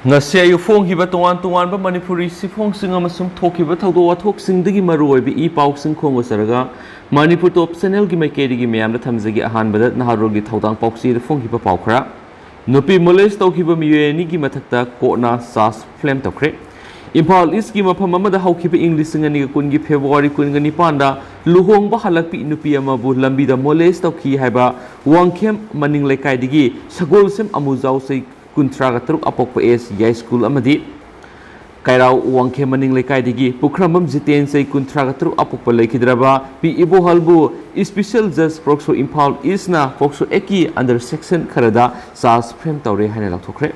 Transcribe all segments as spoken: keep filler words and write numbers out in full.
ꯉꯁꯤ ꯑꯌꯨꯛ ꯐꯣꯡꯈꯤꯕ ꯇꯣꯉꯥꯟ ꯇꯣꯉꯥꯟꯕ ꯃꯅꯤꯄꯨꯔꯤ ꯆꯦꯐꯣꯡꯁꯤꯡ ꯑꯃꯁꯨꯡ ꯊꯣꯛꯈꯤꯕ ꯊꯧꯗꯣꯛ ꯋꯥꯊꯣꯛꯁꯤꯡꯗꯒꯤ ꯃꯔꯨꯑꯣꯏꯕ ꯏ ꯄꯥꯎꯁꯤꯡ ꯈꯣꯡꯗꯖꯔꯒ ꯃꯅꯤꯄꯨꯔ ꯇꯣꯞ ꯆꯦꯅꯦꯜꯒꯤ ꯃꯥꯏꯀꯩꯗꯒꯤ ꯃꯌꯥꯝꯗ ꯊꯝꯖꯒꯦ꯫ ꯑꯍꯥꯟꯕꯗ ꯅꯍꯥꯔꯣꯜꯒꯤ ꯊꯧꯗꯥꯡ ꯄꯥꯎꯆꯦꯗ ꯐꯣꯡꯈꯤꯕ ꯄꯥꯎ ꯈꯔ꯫ ꯅꯨꯄꯤ ꯃꯣꯂꯦꯁ ꯇꯧꯈꯤꯕ ꯃꯤꯑꯣꯏ ꯑꯅꯤꯒꯤ ꯃꯊꯛꯇ ꯀꯣꯔꯠꯅ ꯆꯥꯔꯖ ꯐ꯭ꯔꯦꯝ ꯇꯧꯈ꯭ꯔꯦ꯫ ꯏꯝꯐꯥꯜ ꯏꯁꯀꯤ ꯃꯐꯝ ꯑꯃꯗ ꯍꯧꯈꯤꯕ ꯏꯪ ꯂꯤꯁꯤꯡ ꯑꯅꯤꯒ ꯀꯨꯟꯒꯤ ꯐꯦꯕ꯭ꯔꯨꯋꯥꯔꯤ ꯀꯨꯟꯒ ꯅꯤꯄꯥꯟꯗ ꯂꯨꯍꯣꯡꯕ ꯍꯜꯂꯛꯄꯤ ꯅꯨꯄꯤ ꯑꯃꯕꯨ ꯂꯝꯕꯤꯗ ꯃꯣꯂꯦꯁ ꯇꯧꯈꯤ ꯍꯥꯏꯕ ꯋꯥꯡꯈꯦꯝ ꯃꯅꯤꯡ ꯂꯩꯀꯥꯏꯗꯒꯤ ꯁꯒꯣꯜꯁꯦꯝ ꯑꯃꯨꯖꯥꯎ ꯆꯍꯤ ꯀꯨꯟꯊ꯭ꯔꯥꯒ ꯇꯔꯨꯛ ꯑꯄꯣꯛꯄ ꯑꯦꯁ ꯌꯥꯏꯁ꯭ꯀꯨꯜ ꯑꯃꯗꯤ ꯀꯩꯔꯥꯎ ꯋꯥꯡꯈꯦꯝ ꯃꯅꯤꯡ ꯂꯩꯀꯥꯏꯗꯒꯤ ꯄꯨꯈ꯭ꯔꯝꯕꯝ ꯖꯤꯇꯦꯟ ꯆꯍꯤ ꯀꯨꯟꯊ꯭ꯔꯥꯒ ꯇꯔꯨꯛ ꯑꯄꯣꯛꯄ ꯂꯩꯈꯤꯗ꯭ꯔꯕ ꯄꯤ ꯏꯕꯣꯍꯜꯕꯨ ꯏꯁꯄꯤꯁꯦꯜ ꯖꯁ ꯄꯣꯛꯁꯣ ꯏꯝꯐꯥꯜ ꯏꯁꯅ ꯄꯣꯛꯁꯣ ꯑꯦꯛꯀꯤ ꯑꯟꯗꯔ ꯁꯦꯛꯁꯟ ꯈꯔꯗ ꯆꯥꯔꯖ ꯐ꯭ꯔꯦꯝ ꯇꯧꯔꯦ ꯍꯥꯏꯅ ꯂꯥꯎꯊꯣꯛꯈ꯭ꯔꯦ꯫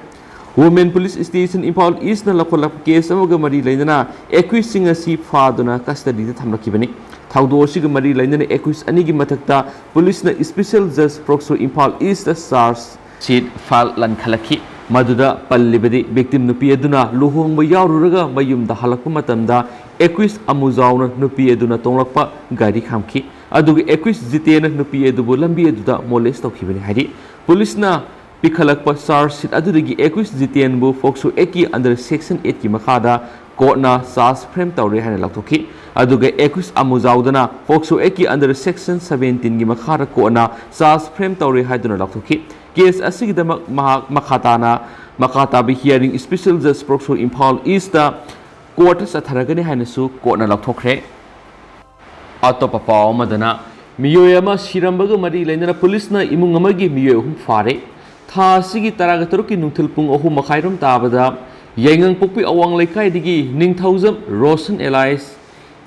ꯋꯨꯃꯦꯟ ꯄꯨꯂꯤꯁ ꯁ꯭ꯇꯦꯁꯟ ꯏꯝꯐꯥꯜ ꯏꯁꯅ ꯂꯧꯈꯠꯂꯛꯄ ꯀꯦꯁ ꯑꯃꯒ ꯃꯔꯤ ꯂꯩꯅꯅ ꯑꯦꯀ꯭ꯌꯨꯁꯁꯤꯡ ꯑꯁꯤ ꯐꯥꯗꯨꯅ ꯀꯁꯇꯗꯤꯗ ꯊꯝꯂꯛꯈꯤꯕꯅꯤ꯫ ꯊꯧꯗꯣꯛ ꯑꯁꯤꯒ ꯃꯔꯤ ꯂꯩꯅꯅ ꯑꯦꯀ꯭ꯌꯨꯁ ꯑꯅꯤꯒꯤ ꯃꯊꯛꯇ ꯄꯨꯂꯤꯁꯅ ꯏꯁꯄꯤꯁꯦꯜ ꯖꯁ POCSO Imphal east charge sheet file ꯂꯟꯈꯠꯂꯛꯈꯤ꯫ ꯃꯗꯨꯗ ꯄꯜꯂꯤꯕꯗꯤ ꯚꯤꯛꯇꯤꯝ ꯅꯨꯄꯤ ꯑꯗꯨꯅ ꯂꯨꯍꯣꯡꯕ ꯌꯥꯎꯔꯨꯔꯒ ꯃꯌꯨꯝꯗ ꯍꯜꯂꯛꯄ ꯃꯇꯝꯗ ꯑꯦꯀ꯭ꯌꯨꯁ ꯑꯃꯨꯖꯥꯎꯅ ꯅꯨꯄꯤ ꯑꯗꯨꯅ ꯇꯣꯡꯂꯛꯄ ꯒꯥꯔꯤ ꯈꯥꯝꯈꯤ꯫ ꯑꯗꯨꯒ ꯑꯦꯀ꯭ꯌꯨꯁ ꯖꯤꯇꯦꯟꯅ ꯅꯨꯄꯤ ꯑꯗꯨꯕꯨ ꯂꯝꯕꯤ ꯑꯗꯨꯗ ꯃꯣꯂꯦꯁ ꯇꯧꯈꯤꯕꯅꯤ ꯍꯥꯏꯔꯤ꯫ ꯄꯨꯂꯤꯁꯅ ꯄꯤꯈꯠꯂꯛꯄ ꯆꯥꯔꯖ ꯁꯤꯠ ꯑꯗꯨꯗꯒꯤ ꯑꯦꯀ꯭ꯌꯨꯁ ꯖꯤꯇꯦꯟꯕꯨ ꯄꯣꯛꯁꯣ ꯑꯦꯛꯀꯤ ꯑꯟꯗꯔ ꯁꯦꯛꯁꯟ ꯑꯩꯠꯀꯤ ꯃꯈꯥꯗ ꯀꯣꯔꯠꯅ ꯆꯥꯔꯖ ꯐ꯭ꯔꯦꯝ ꯇꯧꯔꯦ ꯍꯥꯏꯅ ꯂꯥꯎꯊꯣꯛꯈꯤ꯫ ꯑꯗꯨꯒ ꯑꯦꯀ꯭ꯌꯨꯁ ꯑꯃꯨꯖꯥꯎꯗꯅ ꯄꯣꯛꯁꯣ ꯑꯦꯛꯀꯤ ꯑꯟꯗꯔ ꯁꯦꯛꯁꯟ ꯁꯕꯦꯟꯇꯤꯟꯒꯤ ꯃꯈꯥꯗ ꯀꯣꯔꯠꯅ ꯆꯥꯔꯖ ꯐ꯭ꯔꯦꯝ ꯇꯧꯔꯦ ꯍꯥꯏꯗꯨꯅ ꯂꯥꯎꯊꯣꯛꯈꯤ꯫ ꯀꯦꯁ ꯑꯁꯤꯒꯤꯗꯃꯛ ꯃꯍꯥꯛ ꯃꯈꯥ ꯇꯥꯅ, ꯃꯈꯥ ꯇꯥꯕ ꯍꯤꯌꯥꯔꯤꯡ ꯏꯁꯄꯤꯁꯦꯜ ꯖꯁ ꯄꯣꯛꯁꯣ ꯏꯝꯐꯥꯜ ꯏꯁꯇ ꯀꯣꯔꯠꯇ ꯆꯠꯊꯔꯒꯅꯤ ꯍꯥꯏꯅꯁꯨ ꯀꯣꯔꯠꯅ ꯂꯥꯎꯊꯣꯛꯈ꯭ꯔꯦ꯫ ꯑꯇꯣꯞꯄ ꯄꯥꯎ ꯑꯃꯗꯅ, ꯃꯤꯑꯣꯏ ꯑꯃ ꯁꯤꯔꯝꯕꯒ ꯃꯔꯤ ꯂꯩꯅꯅ ꯄꯨꯂꯤꯁꯅ ꯏꯃꯨꯡ ꯑꯃꯒꯤ ꯃꯤꯑꯣꯏ ꯑꯍꯨꯝ ꯐꯥꯔꯦ꯫ ꯊꯥ ꯑꯁꯤꯒꯤ ꯇꯔꯥꯒ ꯇꯔꯨꯛꯀꯤ ꯅꯨꯡꯊꯤꯜ ꯄꯨꯡ ꯑꯍꯨꯝ ꯃꯈꯥꯏꯔꯣꯝ ꯇꯥꯕꯗ ꯌꯥꯏꯉꯪꯄꯣꯛꯄꯤ ꯑꯋꯥꯡ ꯂꯩꯀꯥꯏꯗꯒꯤ ꯅꯤꯡꯊꯧꯖꯝ ꯔꯣꯁꯟ ꯑꯦꯂꯥꯏꯁ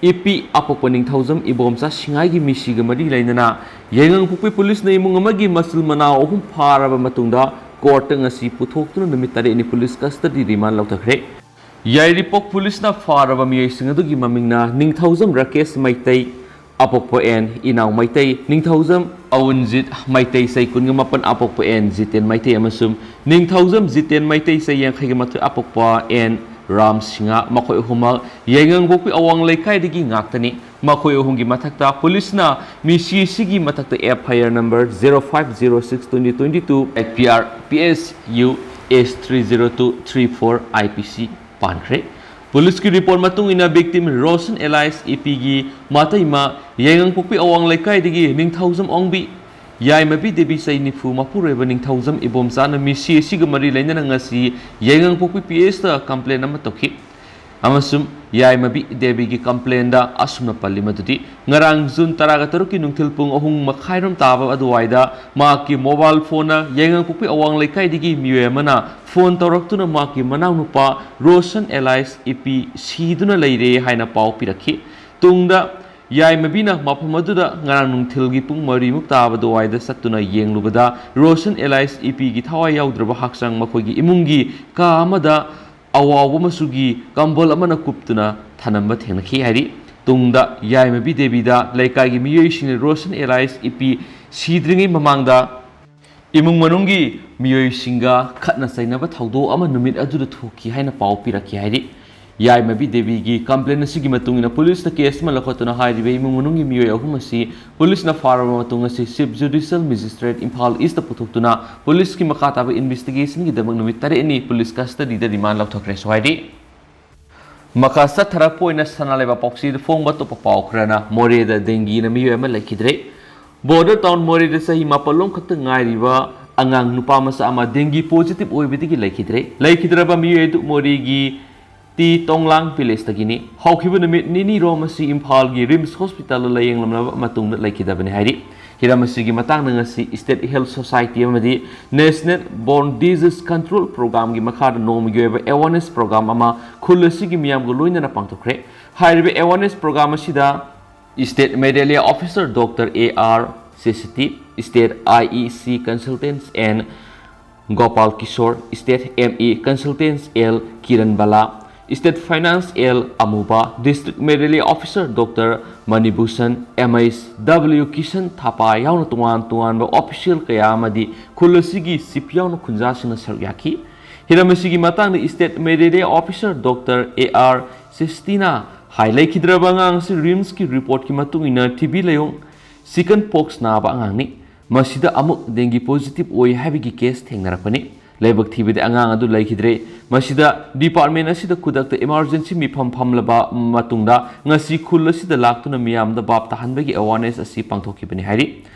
ꯏꯄꯤ ꯑꯄꯣꯛꯄ ꯅꯤꯡꯊꯧꯖꯝ ꯏꯕꯣꯝꯆꯥ ꯁꯤꯡꯉꯥꯏꯒꯤ ꯃꯤꯁꯤꯒ ꯃꯔꯤ ꯂꯩꯅꯅ ꯌꯥꯏꯉꯪꯄꯣꯛꯄꯤ ꯄꯨꯂꯤꯁꯅ ꯏꯃꯨꯡ ꯑꯃꯒꯤ ꯃꯆꯤꯜ ꯃꯅꯥꯎ ꯑꯍꯨꯝ ꯐꯥꯔꯕ ꯃꯇꯨꯡꯗ ꯀꯣꯔꯠꯇ ꯉꯁꯤ ꯄꯨꯊꯣꯛꯇꯨꯅ ꯅꯨꯃꯤꯠ ꯇꯔꯦꯠꯅꯤ ꯄꯨꯂꯤꯁ ꯀꯁꯇꯗꯤ ꯔꯤꯃꯥꯟ ꯂꯧꯊꯈ꯭ꯔꯦ꯫ ꯌꯥꯏꯔꯤꯄꯣꯛ ꯄꯨꯂꯤꯁꯅ ꯐꯥꯔꯕ ꯃꯤꯑꯣꯏꯁꯤꯡ ꯑꯗꯨꯒꯤ ꯃꯃꯤꯡꯅ ꯅꯤꯡꯊꯧꯖꯝ ꯔꯥꯀꯦꯁ ꯃꯩꯇꯩ, ꯑꯄꯣꯛꯄ ꯑꯦꯟ ꯏꯅꯥꯎ ꯃꯩꯇꯩ, ꯅꯤꯡꯊꯧꯖꯝ ꯑꯋꯨꯟꯖꯤꯠ ꯃꯩꯇꯩ, ꯆꯍꯤ ꯀꯨꯟꯒ ꯃꯥꯄꯟ, ꯑꯄꯣꯛꯄ ꯑꯦꯟ ꯖꯤꯇꯦꯟ ꯃꯩꯇꯩ ꯑꯃꯁꯨꯡ ꯅꯤꯡꯊꯧꯖꯝ ꯖꯤꯇꯦꯟ ꯃꯩꯇꯩ, ꯆꯍꯤ ꯌꯥꯡꯈꯩꯒ ꯃꯥꯊꯣꯏ, ꯑꯄꯣꯛꯄ ꯑꯦꯟ ꯔꯥꯝ ꯁꯤꯡꯍ, ꯃꯈꯣꯏ ꯑꯍꯨꯝꯃꯛ ꯌꯥꯏꯉꯪꯄꯣꯛꯄꯤ ꯑꯋꯥꯡ ꯂꯩꯀꯥꯏꯗꯒꯤ ꯉꯥꯛꯇꯅꯤ꯫ ꯃꯈꯣꯏ ꯑꯍꯨꯝꯒꯤ ꯃꯊꯛꯇ ꯄꯨꯂꯤꯁꯅ ꯃꯤꯁꯤꯁꯤꯒꯤ ꯃꯊꯛꯇ F I R number zero five zero six twenty twenty two at P R P S U S three zero two three four I P C ꯄꯥꯟꯈ꯭ꯔꯦ꯫ ꯄꯨꯂꯤꯁꯀꯤ ꯔꯤꯄꯣꯔꯠ ꯃꯇꯨꯡ ꯏꯟꯅ, ꯚꯤꯛꯇꯤꯝ ꯔꯣꯁꯟ ꯑꯦꯂꯥꯏꯁ ꯏꯄꯤꯒꯤ ꯃꯇꯩꯃ, ꯌꯥꯏꯉꯪꯄꯣꯛꯄꯤ ꯑꯋꯥꯡ ꯂꯩꯀꯥꯏꯗꯒꯤ ꯅꯤꯡꯊꯧꯖꯝ ꯑꯣꯡꯕꯤ, ꯌꯥꯏꯃꯕꯤ ꯗꯦꯕꯤ, ꯆꯍꯤ ꯅꯤꯐꯨ, ꯃꯄꯨꯔꯣꯏꯕ ꯅꯤꯡꯊꯧꯖꯝ ꯏꯕꯣꯝꯆꯥꯅ ꯃꯤꯁꯤ ꯑꯁꯤꯒ ꯃꯔꯤ ꯂꯩꯅꯅ ꯉꯁꯤ ꯌꯥꯏꯉꯪꯄꯣꯛꯄꯤ P H ꯇ ꯀꯝꯄ꯭ꯂꯦꯟ ꯑꯃ ꯇꯧꯈꯤ꯫ ꯑꯃꯁꯨꯡ ꯌꯥꯏꯃꯕꯤ ꯗꯦꯕꯤꯒꯤ ꯀꯝꯄ꯭ꯂꯦꯟꯗ ꯑꯁꯨꯝꯅ ꯄꯜꯂꯤ ꯃꯗꯨꯗꯤ, ꯉꯔꯥꯡ ꯖꯨꯟ ꯇꯔꯥꯒ ꯇꯔꯨꯛꯀꯤ ꯅꯨꯡꯊꯤꯜ ꯄꯨꯡ ꯑꯍꯨꯝ ꯃꯈꯥꯏꯔꯣꯝ ꯇꯥꯕ ꯑꯗꯨꯋꯥꯏꯗ ꯃꯍꯥꯛꯀꯤ ꯃꯣꯕꯥꯏꯜ ꯐꯣꯟꯅ ꯌꯥꯏꯉꯪꯄꯣꯛꯄꯤ ꯑꯋꯥꯡ ꯂꯩꯀꯥꯏꯗꯒꯤ ꯃꯤꯑꯣꯏ ꯑꯃꯅ ꯐꯣꯟ ꯇꯧꯔꯛꯇꯨꯅ ꯃꯍꯥꯛꯀꯤ ꯃꯅꯥꯎꯅꯨꯄꯥ ꯔꯣꯁꯟ ꯑꯦꯂꯥꯏꯁ ꯏꯄꯤ ꯁꯤꯗꯨꯅ ꯂꯩꯔꯦ ꯍꯥꯏꯅ ꯄꯥꯎ ꯄꯤꯔꯛꯈꯤ꯫ ꯇꯨꯡꯗ ꯌꯥꯏꯃꯕꯤꯅ ꯃꯐꯝ ꯑꯗꯨꯗ ꯉꯔꯥꯡ ꯅꯨꯡꯊꯤꯜꯒꯤ ꯄꯨꯡ ꯃꯔꯤꯃꯨꯛ ꯇꯥꯕ ꯑꯗꯨꯋꯥꯏꯗ ꯆꯠꯇꯨꯅ ꯌꯦꯡꯂꯨꯕꯗ, ꯔꯣꯁꯟ ꯑꯦꯂꯥꯏꯁ ꯏꯄꯤꯒꯤ ꯊꯋꯥꯏ ꯌꯥꯎꯗ꯭ꯔꯕ ꯍꯛꯆꯥꯡ ꯃꯈꯣꯏꯒꯤ ꯏꯃꯨꯡꯒꯤ ꯀꯥ ꯑꯃꯗ ꯑꯋꯥꯎꯕ ꯃꯆꯨꯒꯤ ꯀꯝꯕꯜ ꯑꯃꯅ ꯀꯨꯞꯇꯨꯅ ꯊꯅꯝꯕ ꯊꯦꯡꯅꯈꯤ ꯍꯥꯏꯔꯤ꯫ ꯇꯨꯡꯗ ꯌꯥꯏꯃꯕꯤ ꯗꯦꯕꯤꯗ ꯂꯩꯀꯥꯏꯒꯤ ꯃꯤꯑꯣꯏꯁꯤꯡꯅ ꯔꯣꯁꯟ ꯑꯦꯂꯥꯏꯁ ꯏꯄꯤ ꯁꯤꯗ꯭ꯔꯤꯉꯩ ꯃꯃꯥꯡꯗ ꯏꯃꯨꯡ ꯃꯅꯨꯡꯒꯤ ꯃꯤꯑꯣꯏꯁꯤꯡꯒ ꯈꯠꯅ ꯆꯩꯅꯕ ꯊꯧꯗꯣꯛ ꯑꯃ ꯅꯨꯃꯤꯠ ꯑꯗꯨꯗ ꯊꯣꯛꯈꯤ ꯍꯥꯏꯅ ꯄꯥꯎ ꯄꯤꯔꯛꯈꯤ ꯍꯥꯏꯔꯤ꯫ ꯌꯥꯏꯃꯕꯤ ꯗꯦꯕꯤꯒꯤ ꯀꯝꯄ꯭ꯂꯦꯟ ꯑꯁꯤꯒꯤ ꯃꯇꯨꯡ ꯏꯟꯅ ꯄꯨꯂꯤꯁꯅ ꯀꯦꯁ ꯑꯃ ꯂꯧꯈꯠꯇꯨꯅ ꯍꯥꯏꯔꯤꯕ ꯏꯃꯨꯡ ꯃꯅꯨꯡꯒꯤ ꯃꯤꯑꯣꯏ ꯑꯍꯨꯝ ꯑꯁꯤ ꯄꯨꯂꯤꯁꯅ ꯐꯥꯔꯕ ꯃꯇꯨꯡ ꯑꯁꯤ ꯆꯤꯐ ꯖꯨꯗꯤꯁꯤꯌꯦꯜ ꯃꯦꯖꯤꯁꯇ꯭ꯔꯦꯠ ꯏꯝꯐꯥꯜ ꯏꯁꯇ ꯄꯨꯊꯣꯛꯇꯨꯅ ꯄꯨꯂꯤꯁꯀꯤ ꯃꯈꯥ ꯇꯥꯕ ꯏꯟꯚꯦꯁꯇꯤꯒꯦꯁꯟꯒꯤꯗꯃꯛ ꯅꯨꯃꯤꯠ ꯇꯔꯦꯠꯅꯤ ꯄꯨꯂꯤꯁ ꯀꯁꯇꯗꯤꯗ ꯔꯤꯃꯥꯟ ꯂꯧꯊꯣꯛꯈ꯭ꯔꯦꯁꯨ ꯍꯥꯏꯔꯤ꯫ ꯃꯈꯥ ꯆꯠꯊꯔꯛꯄ ꯑꯣꯏꯅ ꯁꯅꯥ ꯂꯩꯕꯥꯛ ꯄꯥꯎꯆꯦꯗ ꯐꯣꯡꯕ ꯑꯇꯣꯞꯄ ꯄꯥꯎ ꯈꯔꯅ, ꯃꯣꯔꯦꯗ ꯗꯦꯡꯒꯤꯅ ꯃꯤꯑꯣꯏ ꯑꯃ ꯂꯩꯈꯤꯗ꯭ꯔꯦ꯫ ꯕꯣꯔꯗꯔ ꯇꯥꯎꯟ ꯃꯣꯔꯦꯗ ꯆꯍꯤ ꯃꯥꯄꯜ ꯂꯣꯝ ꯈꯛꯇ ꯉꯥꯏꯔꯤꯕ ꯑꯉꯥꯡ ꯅꯨꯄꯥ ꯃꯆꯥ ꯑꯃ ꯗꯦꯡꯒꯤ ꯄꯣꯖꯤꯇꯤꯚ ꯑꯣꯏꯕꯗꯒꯤ ꯂꯩꯈꯤꯗ꯭ꯔꯦ꯫ ꯂꯩꯈꯤꯗ꯭ꯔꯕ ꯃꯤꯑꯣꯏ ꯑꯗꯨ ꯃꯣꯔꯦꯒꯤ ꯇꯤ ꯇꯣꯡꯂꯥꯡ ꯚꯤꯂꯦꯖꯇꯒꯤꯅꯤ꯫ ꯍꯧꯈꯤꯕ ꯅꯨꯃꯤꯠ ꯅꯤꯅꯤꯔꯣꯝ ꯑꯁꯤ ꯏꯝꯐꯥꯜꯒꯤ ꯔꯤꯝꯁ ꯍꯣꯁꯄꯤꯇꯥꯜꯗ ꯂꯥꯌꯦꯡꯂꯝꯂꯕ ꯃꯇꯨꯡꯗ ꯂꯩꯈꯤꯗꯕꯅꯤ ꯍꯥꯏꯔꯤ꯫ ꯍꯤꯔꯝ ꯑꯁꯤꯒꯤ ꯃꯇꯥꯡꯗ ꯉꯁꯤ ꯁ꯭ꯇꯦꯠ ꯍꯦꯜꯊ ꯁꯣꯁꯥꯏꯇꯤ ꯑꯃꯗꯤ ꯅꯦꯁꯅꯦꯜ ꯕꯣꯔꯟ ꯗꯤꯖꯤꯖ ꯀꯟꯇ꯭ꯔꯣꯜ ꯄ꯭ꯔꯣꯒ꯭ꯔꯥꯝꯒꯤ ꯃꯈꯥꯗ ꯅꯣꯡꯃꯒꯤ ꯑꯣꯏꯕ ꯑꯦꯋꯥꯔꯅꯦꯁ ꯄ꯭ꯔꯣꯒ꯭ꯔꯥꯝ ꯑꯃ ꯈꯨꯜ ꯑꯁꯤꯒꯤ ꯃꯤꯌꯥꯝꯒ ꯂꯣꯏꯅꯅ ꯄꯥꯡꯊꯣꯛꯈ꯭ꯔꯦ꯫ ꯍꯥꯏꯔꯤꯕ ꯑꯦꯋꯥꯔꯅꯦꯁ ꯄ꯭ꯔꯣꯒ꯭ꯔꯥꯝ ꯑꯁꯤꯗ state malaria officer doctor A R ꯁꯦꯁꯤꯇꯤ, state I E C consultant N Gopal Kishore, state M E consultant L Kiran Bala, state finance L Amuba, district malaria officer doctor Manibhushan, M H W Kishan Thapa ꯌꯥꯎꯅ ꯇꯣꯉꯥꯟ ꯇꯣꯉꯥꯟꯕ ꯑꯣꯐꯤꯁꯤꯌꯦꯜ ꯀꯌꯥ ꯑꯃꯗꯤ ꯈꯨꯜ ꯑꯁꯤꯒꯤ ꯆꯤꯐ ꯌꯥꯎꯅ ꯈꯨꯟꯖꯥꯁꯤꯡꯅ ꯁꯔꯨꯛ ꯌꯥꯈꯤ꯫ ꯍꯤꯔꯝ ꯑꯁꯤꯒꯤ ꯃꯇꯥꯡꯗ state malaria officer doctor A R ꯁꯦꯁꯇꯤꯅ ꯍꯥꯏ, ꯂꯩꯈꯤꯗ꯭ꯔꯕ ꯑꯉꯥꯡ ꯑꯁꯤ ꯔꯤꯝꯁꯀꯤ ꯔꯤꯄꯣꯔꯠꯀꯤ ꯃꯇꯨꯡ ꯏꯟꯅ ꯇꯤ ꯕꯤ ꯂꯥꯏꯑꯣꯡ ꯆꯤꯀꯟ ꯄꯣꯛꯁ ꯅꯥꯕ ꯑꯉꯥꯡꯅꯤ꯫ ꯃꯁꯤꯗ ꯑꯃꯨꯛ ꯗꯦꯡꯒꯤ ꯄꯣꯖꯤꯇꯤꯚ ꯑꯣꯏ ꯍꯥꯏꯕꯒꯤ ꯀꯦꯁ ꯊꯦꯡꯅꯔꯛꯄꯅꯤ꯫ ꯂꯥꯏꯕꯛ ꯊꯤꯕꯗꯤ ꯑꯉꯥꯡ ꯑꯗꯨ ꯂꯩꯈꯤꯗ꯭ꯔꯦ꯫ ꯃꯁꯤꯗ department ꯑꯁꯤꯗ ꯈꯨꯗꯛꯇ emergency ꯃꯤꯐꯝ ꯐꯝꯂꯕ ꯃꯇꯨꯡꯗ ꯉꯁꯤ ꯈꯨꯜ ꯑꯁꯤꯗ ꯂꯥꯛꯇꯨꯅ ꯃꯤꯌꯥꯝꯗ ꯚꯥꯞ ꯇꯥꯍꯟꯕꯒꯤ awareness ꯑꯁꯤ ꯄꯥꯡꯊꯣꯛꯈꯤꯕꯅꯤ ꯍꯥꯏꯔꯤ꯫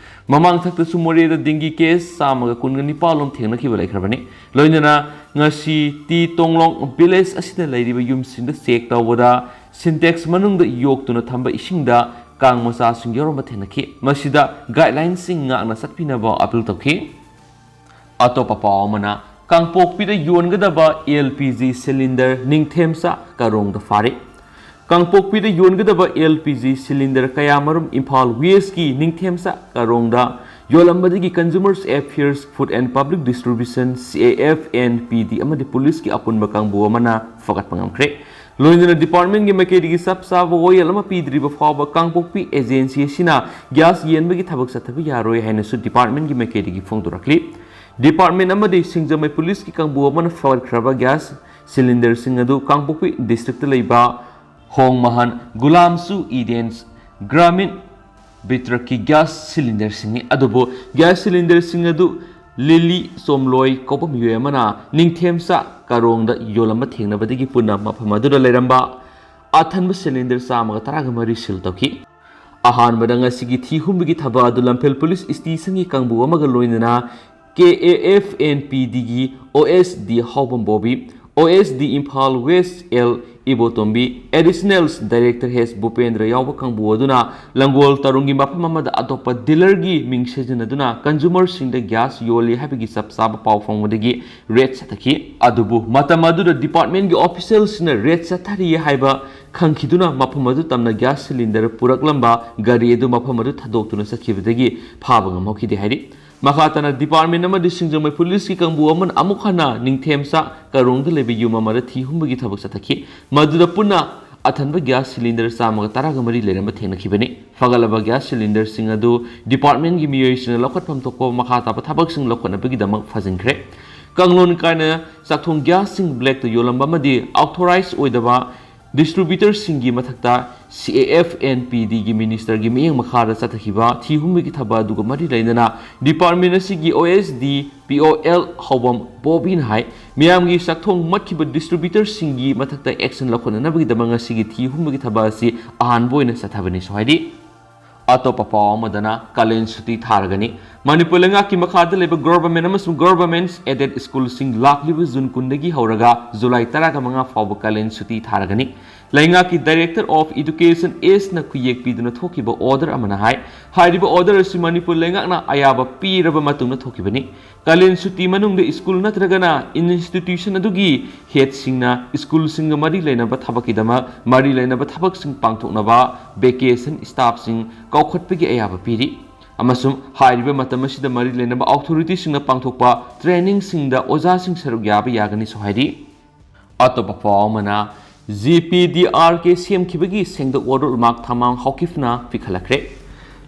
ꯃꯃꯥꯡ ꯊꯛꯇꯁꯨ ꯃꯣꯔꯦꯗ dengue case ꯆꯥꯝꯃꯒ ꯀꯨꯟꯒ ꯅꯤꯄꯥꯜ ꯂꯣꯝ ꯊꯦꯡꯅꯈꯤꯕ ꯂꯩꯈ꯭ꯔꯕꯅꯤ꯫ ꯂꯣꯏꯅꯅ ꯉꯁꯤ ꯇꯤ ꯇꯣꯡꯂꯣꯡ village ꯑꯁꯤꯗ ꯂꯩꯔꯤꯕ ꯌꯨꯝꯁꯤꯡꯗ check ꯇꯧꯕꯗ Sintex ꯃꯅꯨꯡꯗ ꯌꯣꯛꯇꯨꯅ ꯊꯝꯕ ꯏꯁꯤꯡꯗ ꯀꯥꯡ ꯃꯆꯥꯁꯤꯡ ꯌꯥꯎꯔꯝꯕ ꯊꯦꯡꯅꯈꯤ꯫ ꯃꯁꯤꯗ guidelineꯁꯤꯡ ꯉꯥꯛꯅ ꯆꯠꯄꯤꯅꯕ appeal ꯇꯧꯈꯤ꯫ ꯑꯇꯣꯞꯄ ꯄꯥꯎ ꯑꯃꯅ, ꯀꯥꯡꯄꯣꯛꯄꯤꯗ ꯌꯣꯟꯒꯗꯕ LPG cylinder ꯅꯤꯡꯊꯦꯝꯆꯥ ꯀꯔꯣꯡꯗ ꯐꯥꯔꯦ꯫ ꯀꯥꯡꯄꯣꯛꯄꯤꯗ ꯌꯣꯟꯒꯗꯕ LPG cylinder ꯀꯌꯥꯃꯔꯨꯝ Imphal Westꯀꯤ ꯅꯤꯡꯊꯦꯝꯆꯥ ꯀꯔꯣꯡꯗ ꯌꯣꯜꯂꯝꯕꯗꯒꯤ Consumers Affairs, Food and Public Distribution, CAF and PD ꯑꯃꯗꯤ ꯄꯨꯂꯤꯁꯀꯤ ꯑꯄꯨꯟꯕ ꯀꯥꯡꯕꯨ ꯑꯃꯅ ꯐꯒꯠꯄ ꯉꯝꯈ꯭ꯔꯦ꯫ ꯂꯣꯏꯅꯅ departmentꯀꯤ ꯃꯥꯏꯀꯩꯗꯒꯤ ꯆꯞ ꯆꯥꯕ ꯋꯥꯌꯦꯜ ꯑꯃ ꯄꯤꯗ꯭ꯔꯤꯕ ꯐꯥꯎꯕ ꯀꯥꯡꯄꯣꯛꯄꯤ agency ꯑꯁꯤꯅ gas ꯌꯦꯟꯕꯒꯤ ꯊꯕꯛ ꯆꯠꯊꯕ ꯌꯥꯔꯣꯏ ꯍꯥꯏꯅꯁꯨ departmentꯀꯤ ꯃꯥꯏꯀꯩꯗꯒꯤ ꯐꯣꯡꯗꯣꯔꯛꯂꯤ꯫ Department ꯑꯃꯗꯤ ꯁꯤꯡꯖꯃꯩ ꯄꯨꯂꯤꯁꯀꯤ ꯀꯥꯡꯕꯨ ꯑꯃꯅ ꯐꯒꯠꯈ꯭ꯔꯕ gas cylinderꯁꯤꯡ ꯑꯗꯨ ꯀꯥꯡꯄꯣꯛꯄꯤ districtꯇ ꯂꯩꯕ ꯍꯣꯡ ꯃꯍꯥꯟ ꯒꯨꯂꯥꯝꯁꯨ ꯏꯗꯦꯟꯁ ꯒ꯭ꯔꯥꯃꯤꯟ ꯕꯤꯇ꯭ꯔꯛꯀꯤ gas cylinderꯁꯤꯡꯅꯤ꯫ ꯑꯗꯨꯕꯨ gas cylinderꯁꯤꯡ ꯑꯗꯨ ꯂꯤꯂꯤ ꯆꯣꯝꯂꯣꯏ ꯀꯧꯕ ꯃꯤꯑꯣꯏ ꯑꯃꯅ ꯅꯤꯡꯊꯦꯝꯆꯥ ꯀꯔꯣꯡꯗ ꯌꯣꯜꯂꯝꯕ ꯊꯦꯡꯅꯕꯗꯒꯤ ꯄꯨꯟꯅ ꯃꯐꯝ ꯑꯗꯨꯗ ꯂꯩꯔꯝꯕ ꯑꯊꯟꯕ cylinder ꯆꯥꯝꯃꯒ ꯇꯔꯥꯒ ꯃꯔꯤ seal ꯇꯧꯈꯤ꯫ ꯑꯍꯥꯟꯕꯗ ꯉꯁꯤꯒꯤ ꯊꯤ ꯍꯨꯝꯕꯒꯤ ꯊꯕꯛ ꯑꯗꯨ ꯂꯝꯐꯦꯜ ꯄꯨꯂꯤꯁ stationꯒꯤ ꯀꯥꯡꯕꯨ ꯑꯃꯒ ꯂꯣꯏꯅꯅ KAF&PDꯒꯤ OSD ꯍꯥꯎꯕꯝ Bobby, OSD Imphal West L ꯏꯕꯣꯇꯣꯝꯕꯤ, Additional Director H ꯚꯨꯄꯦꯟꯗ꯭ꯔ ꯌꯥꯎꯕ ꯀꯥꯡꯕꯨ ꯑꯗꯨꯅ ꯂꯪꯒꯣꯜ ꯇꯔꯨꯡꯒꯤ ꯃꯐꯝ ꯑꯃꯗ ꯑꯇꯣꯞꯄ dealerꯒꯤ ꯃꯤꯡ ꯁꯤꯖꯤꯟꯅꯗꯨꯅ consumerꯁꯤꯡꯗ gas ꯌꯣꯜꯂꯤ ꯍꯥꯏꯕꯒꯤ ꯆꯞ ꯆꯥꯕ ꯄꯥꯎ ꯐꯪꯕꯗꯒꯤ raid ꯆꯠꯊꯈꯤ꯫ ꯑꯗꯨꯕꯨ ꯃꯇꯝ ꯑꯗꯨꯗ departmentꯀꯤ officialꯁꯤꯡꯅ raid ꯆꯠꯊꯔꯤ ꯍꯥꯏꯕ ꯈꯪꯈꯤꯗꯨꯅ ꯃꯐꯝ ꯑꯗꯨ ꯇꯝꯅ gas cylinder ꯄꯨꯔꯛꯂꯝꯕ ꯒꯥꯔꯤ ꯑꯗꯨ ꯃꯐꯝ ꯑꯗꯨ ꯊꯥꯗꯣꯛꯇꯨꯅ ꯆꯠꯈꯤꯕꯗꯒꯤ ꯐꯥꯕ ꯉꯝꯍꯧꯈꯤꯗꯦ ꯍꯥꯏꯔꯤ꯫ ꯃꯈꯥ ꯇꯥꯅ department ꯑꯃꯗꯤ ꯁꯤꯡꯖꯃꯩ ꯄꯨꯂꯤꯁꯀꯤ ꯀꯥꯡꯕꯨ ꯑꯃꯅ ꯑꯃꯨꯛ ꯍꯟꯅ ꯅꯤꯡꯊꯦꯝꯆꯥ ꯀꯔꯣꯡꯗ ꯂꯩꯕ ꯌꯨꯝ ꯑꯃꯗ ꯊꯤ ꯍꯨꯝꯕꯒꯤ ꯊꯕꯛ ꯆꯠꯊꯈꯤ꯫ ꯃꯗꯨꯗ ꯄꯨꯟꯅ ꯑꯊꯟꯕ gas cylinder ꯆꯥꯝꯃꯒ ꯇꯔꯥꯒ ꯃꯔꯤ ꯂꯩꯔꯝꯕ ꯊꯦꯡꯅꯈꯤꯕꯅꯤ꯫ ꯐꯒꯠꯂꯕ gas cylinderꯁꯤꯡ ꯑꯗꯨ departmentꯀꯤ ꯃꯤꯑꯣꯏꯁꯤꯡꯅ ꯂꯧꯈꯠꯐꯝ ꯊꯣꯛꯄ ꯃꯈꯥ ꯇꯥꯕ ꯊꯕꯛꯁꯤꯡ ꯂꯧꯈꯠꯅꯕꯒꯤꯗꯃꯛ ꯐꯥꯖꯤꯟꯈ꯭ꯔꯦ꯫ ꯀꯥꯡꯂꯣꯟ ꯀꯥꯏꯅ ꯆꯥꯛꯊꯣꯡ gasꯁꯤꯡ blackꯇ ꯌꯣꯜꯂꯝꯕ ꯑꯃꯗꯤ authorized ꯑꯣꯏꯗꯕ ꯗꯤꯁꯇ꯭ꯔꯤꯕ꯭ꯌꯨꯇꯔꯁꯤꯡꯒꯤ ꯃꯊꯛꯇ ꯁꯤ ꯑꯦ ꯑꯦꯐ ꯑꯦꯟ ꯄꯤ ꯗꯤꯒꯤ ꯃꯤꯅꯤꯁꯇꯔꯒꯤ ꯃꯤꯠꯌꯦꯡ ꯃꯈꯥꯗ ꯆꯠꯊꯈꯤꯕ ꯊꯤ ꯍꯨꯝꯕꯒꯤ ꯊꯕꯛ ꯑꯗꯨꯒ ꯃꯔꯤ ꯂꯩꯅꯅ ꯗꯤꯄꯥꯔꯠꯃꯦꯟ ꯑꯁꯤꯒꯤ ꯑꯣ ꯑꯦꯁ ꯗꯤ ꯄꯤ ꯑꯣ ꯑꯦꯜ ꯍꯥꯎꯕꯝ ꯕꯣꯕꯤꯅ ꯍꯥꯏ, ꯃꯤꯌꯥꯝꯒꯤ ꯆꯥꯛꯊꯣꯡ ꯃꯠꯈꯤꯕ ꯗꯤꯁꯇ꯭ꯔꯤꯕ꯭ꯌꯨꯇꯔꯁꯤꯡꯒꯤ ꯃꯊꯛꯇ ꯑꯦꯛꯁꯟ ꯂꯧꯈꯠꯅꯅꯕꯒꯤꯗꯃꯛ ꯉꯁꯤꯒꯤ ꯊꯤ ꯍꯨꯝꯕꯒꯤ ꯊꯕꯛ ꯑꯁꯤ ꯑꯍꯥꯟꯕ ꯑꯣꯏꯅ ꯆꯠꯊꯕꯅꯤꯁꯨ ꯍꯥꯏꯔꯤ꯫ ꯑꯇꯣꯞꯄ ꯄꯥꯎ ꯑꯃꯗꯅ ꯀꯥꯂꯦꯟ ꯁꯨꯇꯤ ꯊꯥꯔꯒꯅꯤ꯫ ꯃꯅꯤꯄꯨꯔ ꯂꯩꯉꯥꯛꯀꯤ ꯃꯈꯥꯗ ꯂꯩꯕ ꯒꯣꯔꯕꯃꯦꯟ ꯑꯃꯁꯨꯡ ꯒꯣꯔꯕꯃꯦꯟ ꯑꯦꯗꯦꯗ ꯁ꯭ꯀꯨꯜꯁꯤꯡ ꯂꯥꯛꯂꯤꯕ ꯖꯨꯟ ꯀꯨꯟꯗꯒꯤ ꯍꯧꯔꯒ ꯖꯨꯂꯥꯏ ꯇꯔꯥꯃꯉꯥ ꯐꯥꯎꯕ ꯀꯥꯂꯦꯟ ꯁꯨꯇꯤ ꯊꯥꯔꯒꯅꯤ꯫ ꯂꯩꯉꯥꯛꯀꯤ ꯗꯥꯏꯔꯦꯛꯇꯔ ꯑꯣꯐ ꯏꯗꯨꯀꯦꯁꯟ ꯑꯦꯁꯅ ꯈꯨꯌꯦꯛ ꯄꯤꯗꯨꯅ ꯊꯣꯛꯈꯤꯕ ꯑꯣꯔꯗꯔ ꯑꯃꯅ ꯍꯥꯏ, ꯍꯥꯏꯔꯤꯕ ꯑꯣꯔꯗꯔ ꯑꯁꯤ ꯃꯅꯤꯄꯨꯔ ꯂꯩꯉꯥꯛꯅ ꯑꯌꯥꯕ ꯄꯤꯔꯕ ꯃꯇꯨꯡꯗ ꯊꯣꯛꯈꯤꯕꯅꯤ꯫ ꯀꯥꯂꯦꯟ ꯁꯨꯇꯤ ꯃꯅꯨꯡꯗ ꯁ꯭ꯀꯨꯜ ꯅꯠꯇ꯭ꯔꯒꯅ ꯏꯟꯁꯇꯤꯇ꯭ꯌꯨꯁꯟ ꯑꯗꯨꯒꯤ ꯍꯦꯗꯁꯤꯡꯅ ꯁ꯭ꯀꯨꯜꯁꯤꯡꯒ ꯃꯔꯤ ꯂꯩꯅꯕ ꯊꯕꯛꯀꯤꯗꯃꯛ ꯃꯔꯤ ꯂꯩꯅꯕ ꯊꯕꯛꯁꯤꯡ ꯄꯥꯡꯊꯣꯛꯅꯕ ꯚꯦꯀꯦꯁꯟ ꯁ꯭ꯇꯥꯐꯁꯤꯡ ꯀꯥꯎꯈꯠꯄꯒꯤ ꯑꯌꯥꯕ ꯄꯤꯔꯤ ꯑꯃꯁꯨꯡ ꯍꯥꯏꯔꯤꯕ ꯃꯇꯝ ꯑꯁꯤꯗ ꯃꯔꯤ ꯂꯩꯅꯕ ꯑꯣꯊꯣꯔꯤꯇꯤꯁꯤꯡꯅ ꯄꯥꯡꯊꯣꯛꯄ ꯇ꯭ꯔꯦꯅꯤꯡꯁꯤꯡꯗ ꯑꯣꯖꯥꯁꯤꯡ ꯁꯔꯨꯛ ꯌꯥꯕ ꯌꯥꯒꯅꯤꯁꯨ ꯍꯥꯏꯔꯤ꯫ ꯑꯇꯣꯞꯄ ꯄꯥꯎ ꯑꯃꯅ, ꯖꯤ ꯄꯤ ꯗꯤ ꯑꯥꯔ ꯀꯦ ꯁꯦꯝꯈꯤꯕꯒꯤ ꯁꯦꯡꯗꯣꯛ ꯋꯥꯔꯣꯜ ꯃꯥꯛ ꯊꯃꯥꯡ ꯍꯥꯎꯀꯤꯞꯅ ꯄꯤꯈꯠꯂꯛꯈ꯭ꯔꯦ꯫